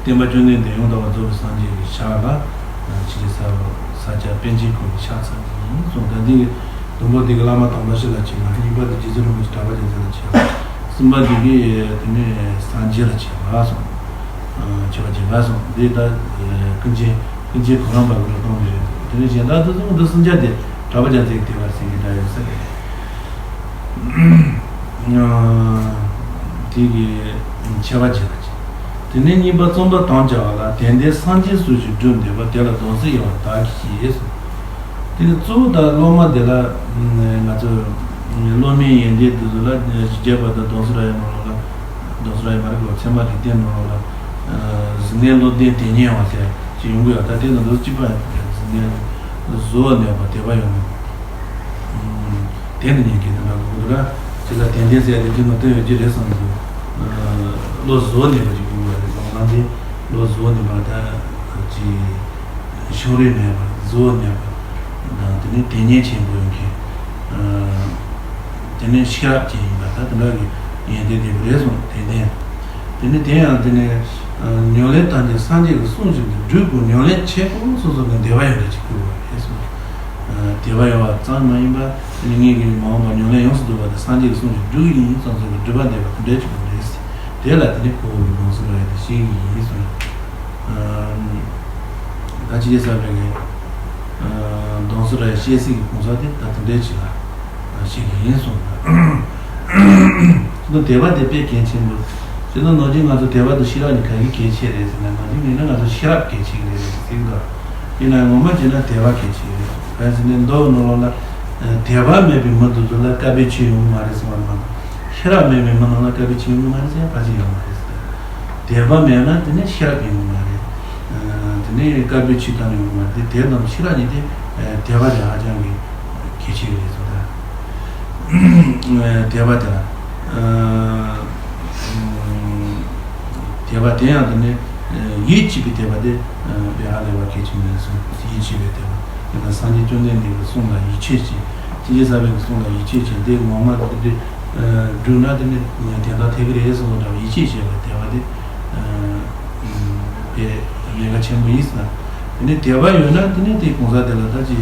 བསྟན་པ་བཅོམ་ལྡན་འདས་ཡང་དག་པར་རྫོགས་པའི་སངས་རྒྱས་ཀྱི་ཕྱག་ལ། ཕྱི་རྒྱལ་ས་ས་སྐྱ་པཎ་ཆེན་ཁོང་གི་ཕྱག་འཚལ་གྱི་ཡིན་གསུངས། ད་འདི་གི་བདུན་པོ་འདི་གི་བླ་མ་དམ་པ་ཞིག་ལ་མཆིས་ལ། གཉིས་པ་འདི་རྗེ་བཙུན་རིན་པོ་ཆེ་གྲགས་པ་རྒྱལ་མཚན་ལ་མཆིས་ལ། གསུམ་པ་འདི་གི་དེ་ནས་སངས་རྒྱས་ལ་མཆིས་པ་གསུངས། མཆོད་པ་བརྗོད་པ་གསུངས། འདི་ལྟར་ཀུན་མཁྱེན་ཀུན་མཁྱེན་གོ་རམས་པ་གི་སྒྲོག་གཏམ་རེད། དེ་ནས་གཞན་དག་ཏུ་གསུངས་འདི་གསུམ་ཆ་དེ་གྲགས་པ་རྒྱལ་མཚན་གྱི་དེ་བར་སེང་གེ་འདྲ་ཡོད་ས་རེད། དེ་གི་མཆོད་པ་བརྗོད་པ་བྱས། དེ་ནས་གཉིས་པ་བརྩོན་པ་དམ་བཅའ་བ་ལ་དེ་འདྲའི་སངས་རྒྱས་སུ་ཞིག་བསྒྲུབས་འདོད་པ་དེ་ལ་སྡོམ་སེམས་ཡོད་པར་བདག་གིས་ཤེས་སོ། དེ་ནི་གཙོ་བོ་ད་སློབ་མ་དེ་ལ། ང་ཚོ་སློབ་མའི་ཡོན་ཏན་དེ་ཚོ་ལ་རྒྱས་པ་དང་སྡོམ་སེམས་ར་ཡ་མ་ལོ་ལ། སྡོམ་སེམས་ར་ཡ་མ་རེད་གོ། ཚད་མ་རིགས་ལྡན་མ་ལོ་ལ། གཟུགས་བརྙན་བློ་ལྡན་དེ་ཉན་བ་ཟེར་ཅིག་ཡོང་གི་ཡོད། ད་དེ་ནི་འདུག་གཅིག་པ་གཟུགས་བརྙན་གཟུ་བོར་གནས་པ་དད་པ་ཡོད་མ། དེ་ནི་ཉན་མཁན་དེ་འདྲ་གོ་འདུག་ར། ཅི་ལ་དེ་འདྲ་ཟེར་ཡ་དེ་ཅི་ནོ་དོན་ཡོད་ཀྱི་རེད་བསམ་འདུག་བློ་གཟུ་བོར་གནས་པ་ཅིག་ཡོང་གི་ཡོད་རེད། གང་ལ་དེ་བློ་གཟུ་བོར་གནས་པ་ད་ཅི། ཕྱོགས་རིས་མེད་པ་གཟུ་བོར་གནས་པ་དང་། དེ་ནས་དེ་ཉན་ཆེན་པོ་ཡོད་མཁན། དེ་ནས་ཤེས་རབ་ཅན་ཡིན་པ་ད་དེ་འདྲ་གི་ཡོན་ཏན་ལྡན་པ་རེད་གསུངས། དེ་ནས་དེ་ནས་དེ་ཡང་དེ་ནས་ཉམས་ལེན་བཏང་སྟེ་སངས་རྒྱས་ཀྱི་གསུང་བཞིན་དུ་སྒྲུབ་དགོས། ཉམས་ལེན་བྱེད་དགོས་སོ་སོ་གི་འདོད་པ་ཡོད་རེད་ཅིག་དགོས་པ་རེད་གསུངས། དད་པ་ཡོད་པ་ཙམ་མ་ཡིན་པ་དེ་ནས་ངེད་ཀྱི་མ་འོངས་པ་ཉམས་ལེན་ཡོངས་སུ་རྫོགས་པ་དེ་སངས་རྒྱས་ཀྱི་གསུང་བཞིན་སྒྲུབ་ཡིན་བསམ་སོ་སོ་གི་སྒྲུབ་པ་འདོད་པ་དེ་འདྲ་ཅིག་དགོས་རེད། དེ་ལ་དེ་ནས་ཁོ་བོ་གི་སྡོམ་སེམས་ར་ཡ་དེ་ཤེས་ཀྱི་ཡིན་གསུངས། ད་ཅི་བྱེད་ས་བས་ངས། སྡོམ་སེམས་ར་ཡ་བཤད་སྲིད་ཀྱི་གོང་ས་དེ་ད་དེ་འདྲའི་ཅིག་ལ་ཤེས་ཀྱི་ཡིན་གསུངས། ད་དད་པ་དེ་དཔེ་གལ་ཆེན་པོ། ཅི་ད་ནང་བཞིན་ང་ཚོ་དད་པ་དང་ཤེས་རབ་གཉིས་ག་གི་གལ་ཆེ་རེད་ཟེར་ན། ནང་བཞིན་ཡིན་ན་ང་ཚོ་ཤེས་རབ་གལ་ཆེ་གི་རེད་ཟེར་གི་འདུག་ཡིན་ན་ངོ་མ་བྱས་ན་དད་པ་གལ་ཆེ་གི་རེད། གང་ཟེར་ན་མདོ་ནང་ལོགས་ལ། དད་པ་མེད་པའི་མི་དེ་ཚོ་ལ་དཀའ་འཕྱད་ཡོང་གི་མ་རེད་གསུངས་པ་མ་གཏོགས། ཤེས་རབ་མེད་པའི་མི་རྣམས་ལ་དཀའ་འཕྱད་ཡོང་གི་མ་རེད་ཟེར་ཡ་ཕལ་ཆེར་ཡོད་མ་རེད་ཟེར། དད་པ་མེད་ན་དེ་ནས་ཤེས་རབ་ཡོང་གི་མ་རེད། དེ་ནས་དཀའ་འཕྱད་བཏང་ཡོང་གི་མ་རེད། དེ་དད་དང་ཤེས་རབ་གཉིས་དེ་དད་པ་དེ་ཧ་ཅང་གི་གལ་ཆེ་གི་རེད་ཟེར་ད། དད་པ་དེ་ལ། དད་པ་དེ་ཡང་དེ་ནས་ཡིད་ཆེས་པའི་དད་པ་དེ་དཔེ་ཧ་ལས་པ་གལ་ཆེན་པོ་རེད་གསུངས། ཡིད་ཆེས་པའི་དད་པ་དེ་ལ་སངས་རྒྱས་བཅོམ་ལྡན་འདས་ཀྱི་གསུང་ལ་ཡིད་ཆེས་བྱེད། སྤྱན་རས་གཟིགས་པའི་གསུང་ལ་ཡིད་ཆེས་བྱེད། དེ་ངོ་མ་དེ་དེ་བསྒྲུབས་ན་དེ་ནི་དོན་དག་ཐེག་གི་རེད་གསུངས་པ་འདྲ་བ། ཡིད་ཆེས་བྱེད་པའི་དད་པ་དེ་དཔེ་གནད་འགག་ཆེན་པོ་ཡིན་ཟེར། དེ་ནས་དད་པ་ཡོད་ན་དེ་ནས་དེ་གང་ཟག་དེ་ལ་ད་ཅི་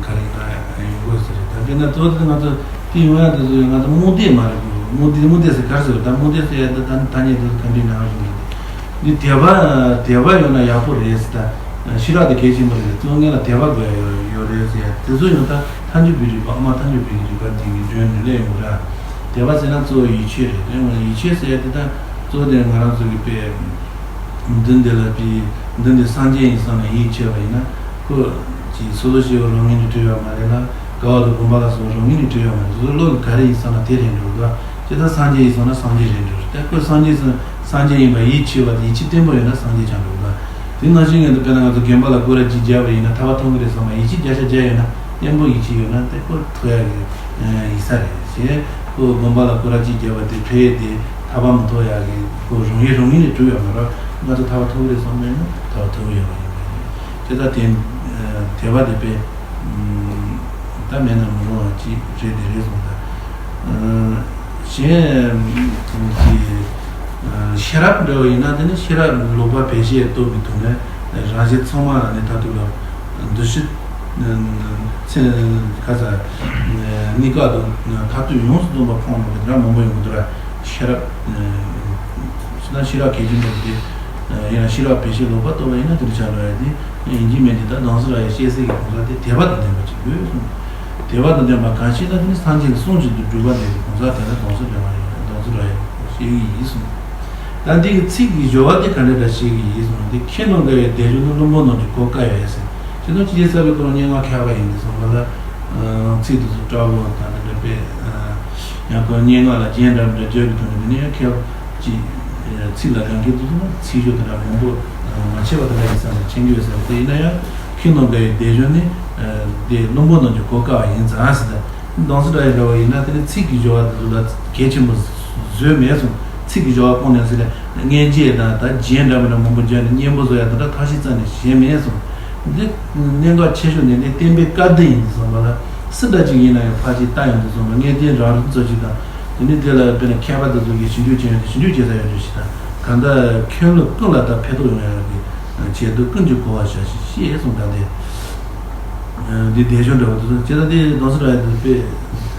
ག་རེ་ཡིན་ན་ཡོང་དགོས་ཟེར་རེད། ད་དཔེར་ན་གཙོ་བོ་དེ་ང་ཚོ་དེ་ཡོང་ཡ་དེ་ཚོ་ང་ཚོ་རྨོངས་དད་མ་རེད་དགོས། རྨོངས་དད་རྨོངས་དད་ཟེར་ག་རེ་ཟེར། ད་རྨོངས་དད་ཟེར་ཡ་དེ་ད་ཐ་སྙད་དེ་ཚོ་ག་འདྲ་ཡིན་ན་ཧ་གོ་མི་འདུག་འདི་དད་པ་དད་པ་ཡོད་ན་ཡག་པོ་རེད་ཟེར། ད་ཤེས་རབ་དེ་གལ་ཆེན་པོ་རེད། གཙོ་བོ་ངེད་ལ་དད་པ་དགོས་ཡ་ཡོད་ཡོད་རེད་ཟེར་ཡ་དེ་ཚོ་ཡང་ད་ཐལ་འགྱུར་བའི་རིགས་པ། ཨ་མ་ཐལ་འགྱུར་བའི་རིགས་པ་འདི་གི་མགྲོན་ནུས་ལས་ཡོང་གི་ར། དད་པ་ཟེར་ན་གཙོ་བོ་ཡིད་ཆེས་རེད། དེ་ཡང་ཡིད་ཆེས་ཟེར་ཡ་དེ་ད་གཙོ་བོ་དེ་ང་རང་ཚོ་གི་དཔེ། མདུན་དེ་ལ་དེ་མདུན་དེ་སངས་རྒྱས་ཡིན་བསམ་ནས་ཡིད་ཆེས་པ་ཡིན་ན་ཁོ་ཅིག་སོ་སོ་སྐྱེ་བོ་རང་ངོས་ནས་གྲུབ་ཡོད་མ་རེད་ལ། དགའ་བ་དང་སྒོམ་པ་ལ་སོགས་རང་ངོས་ནས་གྲུབ་ཡོད་མ་རེད། སོ་སོ་བློ་གི་ག་རེ་ཡིན་བསམ་ན་དེ་རེད་འགྲོ་གི་འདུག་ཅི་ལྟར་སངས་རྒྱས་ཡིན་བསམ་ན་སངས་རྒྱས་རེད་འགྲོ་གི་རེད། ད་ཁོ་སངས་རྒྱས་སངས་རྒྱས་ཡིན་པ་ཡིད་ཆེས་པ་དེ་ཡིད་ཆེས་བརྟན་པོ་ཡོད་ན་སངས་རྒྱས་ཆགས་འགྲོ་གི་འདུག་དེ་ནང་བཞིན་ངེས་འདུག་དཔེར་ན་ང་ཚོ་དགོན་པ་ལ་སྐོར་ར་གཅིག་བརྒྱབ་པ་ཡིན་ན་ཐར་པ་ཐོབ་གི་རེད་བསམ་པ་ཡིད་ཆེས་བརྒྱ་ཆ་བརྒྱ་ཡོད་ན། གཉེན་པོ་ཡིད་ཆེས་ཡོད་ན་དེ་ཁོ་ཐོབ་ཡག་གི་ཡིན་ས་རེད། ཞེས་ཁོ་དགོན་པ་ལ་སྐོར་ར་གཅིག་བརྒྱབ་པ་དེ་ཕལ་ཡས་དེ་ཐར་པ་མི་ཐོབ་ཡག་གི་ཁོ་རང་ཡིད་རང་ངོས་ནས་གྲུབ་ཡོད་མ་རེད། ང་ཚོ་ཐར་པ་ཐོབ་རེད་བསམ་མེད་ན་ཐར་པ་ཐོབ་ཡོད་པ་ཡིན་པ་རེད། དེ་ལྟར་དེ་དད་པ་དེ་དཔེ་ད་མེད་ན་མི་རུང་བ་ཅིག་རེད། དེ་རེད་སོང་ད། གཞན་གྱི་ཤེས་རབ་འདྲ་བ་ཡིན་ན་དེ་ནི་ཤེས་རབ་ལོག་པ་བེད་སྤྱད་རྟོགས་པའི་དོན་ལས་རང་གཞན་ཚང་མ་ལ་ནི་མཐར་ཐུག་ལ་འདུ་ཤེས་ ཚེ་ཁ་ས་གནས་སྐབས་དང་མཐར་ཐུག་ཡོངས་སུ་རྫོགས་པ་མཐོང་ནས་འདྲ་མང་པོ་ཡོང་གི་འདུག་ར། ཤེས་རབ་ཤེས་ན་ཤེས་རབ་གལ་ཆེན་པོ་དེ། ཡིན་ན་ཤེས་རབ་བེད་སྤྱོད་ལོག་པ་རྟོགས་པ་ཡིན་ན་དེ་འདྲ་ཆགས་འགྲོ་ཡ་དེ་ཡིན་གྱི་མེད་དེ། ད་གདམས་ཟེར་བ་ཡི་བཤད་སའི་གི་གང་ཟག་དེ་དད་པ་དང་ལྡན་པ་ཅིག་དགོས་གསུངས། དད་པ་དང་ལྡན་པ་གང་ཞིག་ན་དེ་ནི་སངས་རྒྱས་ཀྱི་གསུང་བཞིན་དུ་སྒྲུབ་པ་འདི་གི་གང་ཟག་དེ་ལ་གདམས་ཟེར་བ་ཡིན། གདམས་ཟེར་བ་ཡིན་ཞེས་ཡིན་གསུངས། ད་འདི་གི་ཚིག་གི་སྦྱོར་བ་དེ་ག་འདྲ་འདྲ་ཞིག་ཡིན་གསུངས་ཏེ། ཁྱེད་རྣམས་དགའ་བའི་བཟླས་བརྗོད་ནི། བླུན་པོ་རྣམས་ཀྱིས་གོ་དཀའ་བས་ཟེར། ཁྱེད་རྣམས་ཅི་བྱས་ས་བའི་ཁོ་རང་སྙན་ངག་མཁས་པ་ཡིན་ཏེ་གསུངས་པ་ལ། ཚིག་དེ་ཚོ་སྐྲག་པོ་དང་དེ་འདྲ་པས། ཡང་ཁོ་སྙན་ངག་ལ་རྒྱན་འདྲ་མི་འདྲ་བརྗོད་པའི་དོན་དེ་ནི་ཡང་མཁས་པ་ཅིག་ཚིག་ལ་དགའ་མཁན་དེ་ཚོ་ཚིག་སྦྱོར་དེ་འདྲ་མང་པོ་མ་ཆེ་བ་དེ་འདྲ་ཡིན་ས་ནས་མཁྱེན་གྱི་ཡོད་ཟེར་བ་དེ་ཡིན་ན་ཡང་། ཁྱེད་རྣམས་དགའ་བའི་བཟླས་བརྗོད་ནི། དེ་བླུན་པོ་རྣམས་ཀྱིས་གོ་དཀའ་བ་ཡིན་ཙང་ཟེར་ཏེ། གདམས་ཟེར་བ་ཡི་འདྲ་བ་ཡིན་ན་དེ་ནི་ཚིག་གི་སྦྱོར་བ་དེ་ཚོ་ལ་གལ་ཆེན་པོ་བཟོས་མེད་གསུངས། ཚིག་གི་སྦྱོར་བ་སྤོང་ནས་ཟེར་ནས་མངོན་བརྗོད་དང་ད་རྒྱན་འདྲ་མི་འདྲ་མང་པོ་བརྗོད་ནས་སྙན་པོ་བཟོ་ཡ་དེ་འདྲ་ཐབས་ཤེས་རྩ་ནས་བྱས་མེད་གསུངས། འདི་གནད་འགག་ཆེ་ཤོས་ནི་ནི་བསྟན་པའི་བཀའ་བསྡུ་ཡིན་དུ་སོང་བ་ལ། སུ་འདྲ་ཅིག་ཡིན་ན་ཡང་ཕལ་ཆེར་ལྟ་ཡོང་དུ་སོང་བ་ངེས་གཏན་རང་རིག་ཚོ་ཅིག་དང་། དེ་ནི་དེ་ལ་དཔེར་ན་མཁས་པ་དེ་ཚོ་གིས་ཞིབ་འཇུག་བྱས་ཡོད་དེ་ཞིབ་འཇུག་བྱེད་ས་ཡོད་འགྲོ་ཞིག་དང་། གང་ལྟར་ཁྱོད་ལ་ཀུན་ལ་ད་ཕན་ཐོགས་ཡོང་ཡ་གི་ཆེད་དུ་ཀུན་གྱིས་གོ་བར་བྱ་ཞིག་ཞེས་གསུངས། ད་དེ། འདི་བཟླས་བརྗོད་འདྲ་བོ་དེ་ཚོ་ཇི་ལྟར་དེ་གདམས་ཟེར་བ་ཡི་དེ་དཔེ་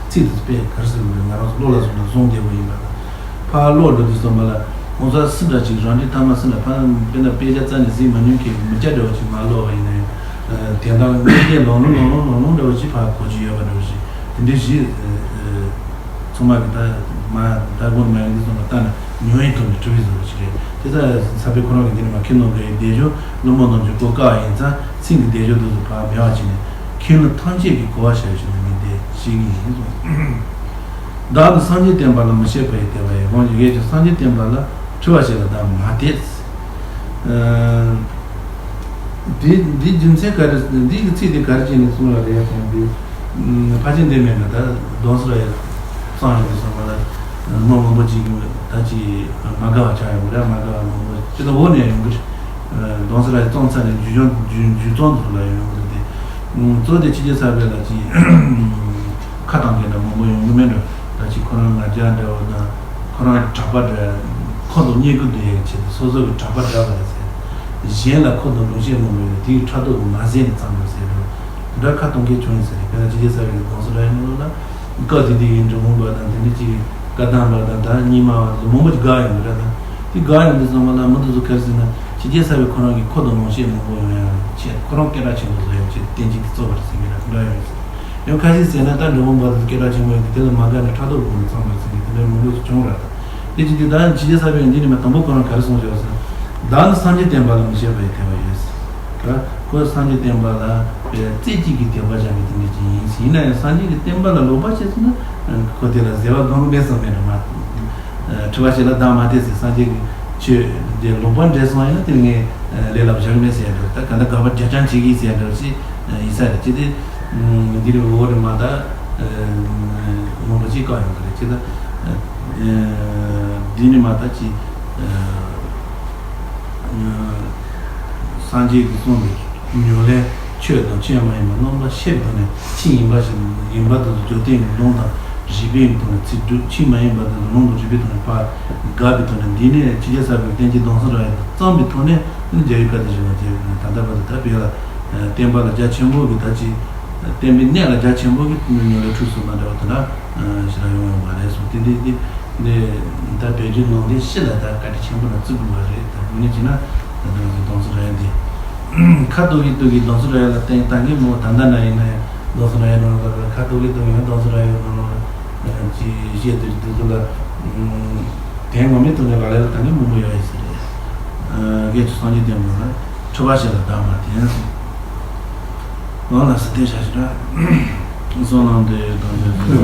ཚིག་དེ་དཔེ་ག་རེ་ཟེར་དགོས་རེད། ང་རང་ཚོ་བློ་ལ་བཟུང་ན་བཟུང་བདེ་པོ་ཡིན་པ་དང་། ཕར་ཀློག་འགྲོ་དུས་ཙམ་པ་ལ་གང་ཟག་སུ་འདྲ་ཅིག་རང་འཁྲིས་ཐ་མ་སུ་འདྲ་ཕར་དཔེར་ན་དཔེ་ཆ་རྩ་ནས་གཟིགས་མ་མྱོང་མཁན་མི་སྐྱ་འདྲ་བོ་ཅིག་མར་ཀློག་པ་ཡིན་ན་ཡང་། དེ་དག་དངོས་བརྒྱད་ལོང་ལོང་ལོང་ལོང་ལོང་ལོང་འདྲ་བོ་ཅིག་ཕར་གོ་རྒྱུ་ཡོད་པ་འདྲ་བོ་ཅིག་དེ་འདྲའི་གཞི། ཚང་མ་གི་ད་མ་ད་སྒོ་མ་ཡིན་འདི་ཚོ་ལ་ལྟ་ན་ཉོན་ཡིད་ཐོབ་ནས་གྲུབ་པའི་བཟོ་འདྲ་ཞིག་རེད། དེ་ཚ་ཚ་པའི་ཁོ་རང་གི་འདི་ནི་མ་ཁྱེད་རྣམས་ཀྱི་བཟླས་བརྗོད་བླུན་པོ་རྣམས་ཀྱིས་གོ་དཀའ་བ་ཡིན་ཙང་ཚིག་གི་བཟླས་བརྗོད་འདི་ཚོ་ཕར་མེད་པ་བྱས་ནས་ཁྱེད་རྣམས་ཐམས་ཅད་ཀྱིས་གོ་བར་བྱ་ཞེས་ནི་མི་འདི་ཞིག་ཡིན་གསུངས། བདག་ནི་སངས་རྒྱས་བསྟན་པ་ལ་མི་སྐྱོ་བའི་དད་པ་ཡིས། འོན་ཀྱང་ངས་ཀྱང་སངས་རྒྱས་བསྟན་པ་ལ་འཁྲུལ་བ་ཞིག་ལ་བདག་མ་དད། འདི་འདི་རྒྱུ་མཚན་ག་རེ། འདི་གི་ཚིག་འདི་ག་རེ་བྱས་ནས་གསུངས་ལ་རེད་ཡ་དེ་འདི། ཕལ་ཆེར་འདི་མེད་ན་ད་གདམས་ཟེར་བ་ཡ་གསང་ཡོང་དུས་ཙམ་པ་ལ་མི་མང་པོ་ཅིག་གིས་ད་ཅིག་མ་དགའ་བ་ཆགས་ཡོང་གི་རེད། མ་དགའ་བ་མང་པོ་ཅིག་ད་འོག་ནས་ཡོང་གི་རེད། གདམས་ཟེར་བ་ཡ་གཙང་ཚ་ནས་འཇུ་ཆུང་འཇུ་འཇུ་གཙང་དུ་ལ་ཡོང་གི་རེད་དེ། གཙོ་དེ་ཕྱི་རྒྱལ་ཚ་བའི་ལ་ཅིག་ཁ་བཏང་མཁན་འདྲ་མང་པོ་ཡོང་གི་མེད་འགྲོ། ད་ཅིག་ཁོ་རང་ང་རྒྱལ་འདྲ་བོ་དང་ཁོ་རང་གྲགས་པ་འདྲ་ཁོ་དང་སྙད་ཁུ་འདུ་ཡའི་ཆེད་དུ་སོ་སོ་གི་གྲགས་པ་འདྲ་བ་རེད་ཟེར། གཞན་ལ་ཁོ་དང་ལུང་བཤད་མང་པོ་ཡོད་དེའི་ཕྲག་དོག་གི་མ་ཟད་ནས་བརྩམས་པ་ཟེར་འགྲོ། འདྲ་ཁ་གཏོང་མཁན་བྱུང་ཡིན་ཟེར། དཔེར་ན་ཕྱི་རྒྱལ་ཚ་བའི་གདམས་ཟེར་བ་ཡ་ནང་ལོགས་ལ། སྐབས་དེ་དུས་ཀྱི་འབྲི་གུང་པ་དང་དེ་འདྲ་ཅིག་བཀའ་གདམས་པ་དང་ད་རྙིང་མ་བ་དེ་ཚོ་མང་པོ་ཅིག་དགའ་ཡོང་གི་རེད། ད་དེ་དགའ་ཡོང་དུས་ཙམ་པ་ལ་མི་དེ་ཚོ་ག་རེ་ཟེར་ན་ཕྱི་རྒྱལ་ཚ་བའི་ཁོ་རང་གིས་ཁོ་དང་ལུང་བཤད་མང་པོ་ཡོང་ཡ་ཆེད་ཁོ་རང་སྐད་གྲགས་ཆེན་པོ་བཟོ་ཡ་ཆེད་བསྟན་བཅོས་དེ་བཙུགས་པ་རེད་ཟེར་མཁན་འདྲ་འདྲ་ཡོང་ཡོད་ཟེར། ཡང་ཁ་ཤས་ཟེར་ན་ད་འབྲི་གུང་པ་དེ་ཚོ་སྐད་གྲགས་ཆེན་པོ་ཡོད་དེ་དེ་ལ་མ་དགའ་ནས་ཕྲག་དོག་སྒོ་ནས་བརྩམས་པ་རེད་ཟེར་མཁན་དེ་འདྲ་མང་པོ་ཞིག་བྱུང་རེད། ད་དེ་ཅི་སྟེ་ད་ཕྱི་རྒྱལ་ཚ་བའི་འདི་ནས་མ་དང་པོ་ཁོ་རང་ག་རེ་གསུངས་བཞག་ཟེར་ན། བདག་ནི་སངས་རྒྱས་བསྟན་པ་ལ་མི་སྐྱོ་བའི་དད་པ་ཡོད་ཟེར། ད་ཁོ་སངས་རྒྱས་བསྟན་པ་ལ་བའི་རྩེ་གཅིག་གི་དད་པ་བྱ་མི་དེ་འདྲ་ཅིག་ཡིན་ཟེར། ཡིན་ན་ཡང་སངས་རྒྱས་ཀྱི་བསྟན་པ་ལ་ལོག་པ་བྱས་ཟེར་ན་ཁོ་དེ་ལ་བཟོད་པ་སྒོམ་མེད་བསམ་མེད་འགྲོ་མ། འཁྲུལ་བ་ཞིག་ལ་བདག་མ་དད་ཟེར། སངས་རྒྱས་ཀྱི་ཆོས་དེ་ལོག་པ་འདྲ་སོང་ཡིན་ན་དེ་ངས་ལས་སླ་པོ་བཞག་མེད་ཟེར་འགྲོ། ད་ག་འདྲ་དགག་པ་རྒྱག་རྐྱང་བྱེད་ཀྱི་ཟེར་འགྲོ་ཞིག་ཡིན་ས་རེད། ཅི་སྟེ་འདི་རེད་འོ་རེད་མ་ད་མང་པོ་ཅིག་བཀག་ཡོང་གི་རེད། ཅི་ད་འདི་ནི་མ་ད་ཅི། སངས་རྒྱས་ཀྱིས་གསུངས་པའི་ཉམས་ལེན་ཆོས་དང་ཆོས་མ་ཡིན་པ་རྣམས་ལ་ཤེས་པའི་ཐོག་ནས་ཆོས་ཡིན་པ་ཞིག་ཡིན་པ་དང་འཇོག་བསྟན་གྱི་ལུང་དང་རིགས་པའི་ཐོག་ནས་ཚིག་སྒྲུབ། ཆོས་མ་ཡིན་པ་དང་ལུང་དང་རིགས་པའི་ཐོག་ནས་ཕར་དགག་པའི་ཐོག་ནས། འདི་ནས་ཕྱི་རྒྱལ་ཚ་བའི་བསྟན་བཅོས་གདམས་ཟེར་བ་ཡིན་བརྩམས་པའི་ཐོག་ནས་རྒྱལ་བའི་བཀའ་དང་བཞི་པ་རྗེ་ད་ལྟ་བར་དུ་ད་བོད་ལ་བསྟན་པ་ལ་རྒྱ་ཆེན་པོ་གི་ད་ཅི་བསྟན་པའི་གནས་ལ་རྒྱ་ཆེན་པོ་གི་ཉམས་ལེན་འཁྲུལ་སོང་མ་འདྲ་བ་དེ་འདྲ་ཞིག་ལ་ཡོང་ཡོད་མ་རེད་གསུངས། དེ་འདི་འདི། ནས་ད་བོད་བརྒྱུད་ནང་བསྟན་སྤྱི་ལ་ད་བཀའ་དྲིན་ཆེན་པོ་ལ་བརྩི་དགོས་པ་རེད། ད་དངོས་གནས་བྱས་ན་ད་ང་ཚོ་གདམས་ཟེར་བ་ཡ་འདི་ཁ་ཐུག་གི་ཐུག་གི་གདམས་ཟེར་བ་ཡ་ལ་བརྟེན་ད་གིན་མོ་ད་ལྟ་ན་ཡིན་ན་ཡང་གདམས་ཟེར་བ་ཡ་ནང་ལ་ཁ་ཐུག་གི་ཐུག་གི་གདམས་ཟེར་བ་ཡ་ནང་ལ་ཅི་བཤད་དུས་དུས་ཚོད་ལ་དེ་ངོ་མའི་ཐོག་ནས་ལ་ལ་ད་གིན་མང་པོ་ཡོད་ཡིན་ས་རེད། སྐད་ཆ་སངས་རྒྱས་བསྟན་པ་ལ་འཁྲུལ་པ་ཞིག་ལ་བདག་མ་དེ་ཡང་སོང་། ང་ལ་སི་ཏེ་ཤ་ཤི་ར། སོང་ནང་དེ་དང་དེ་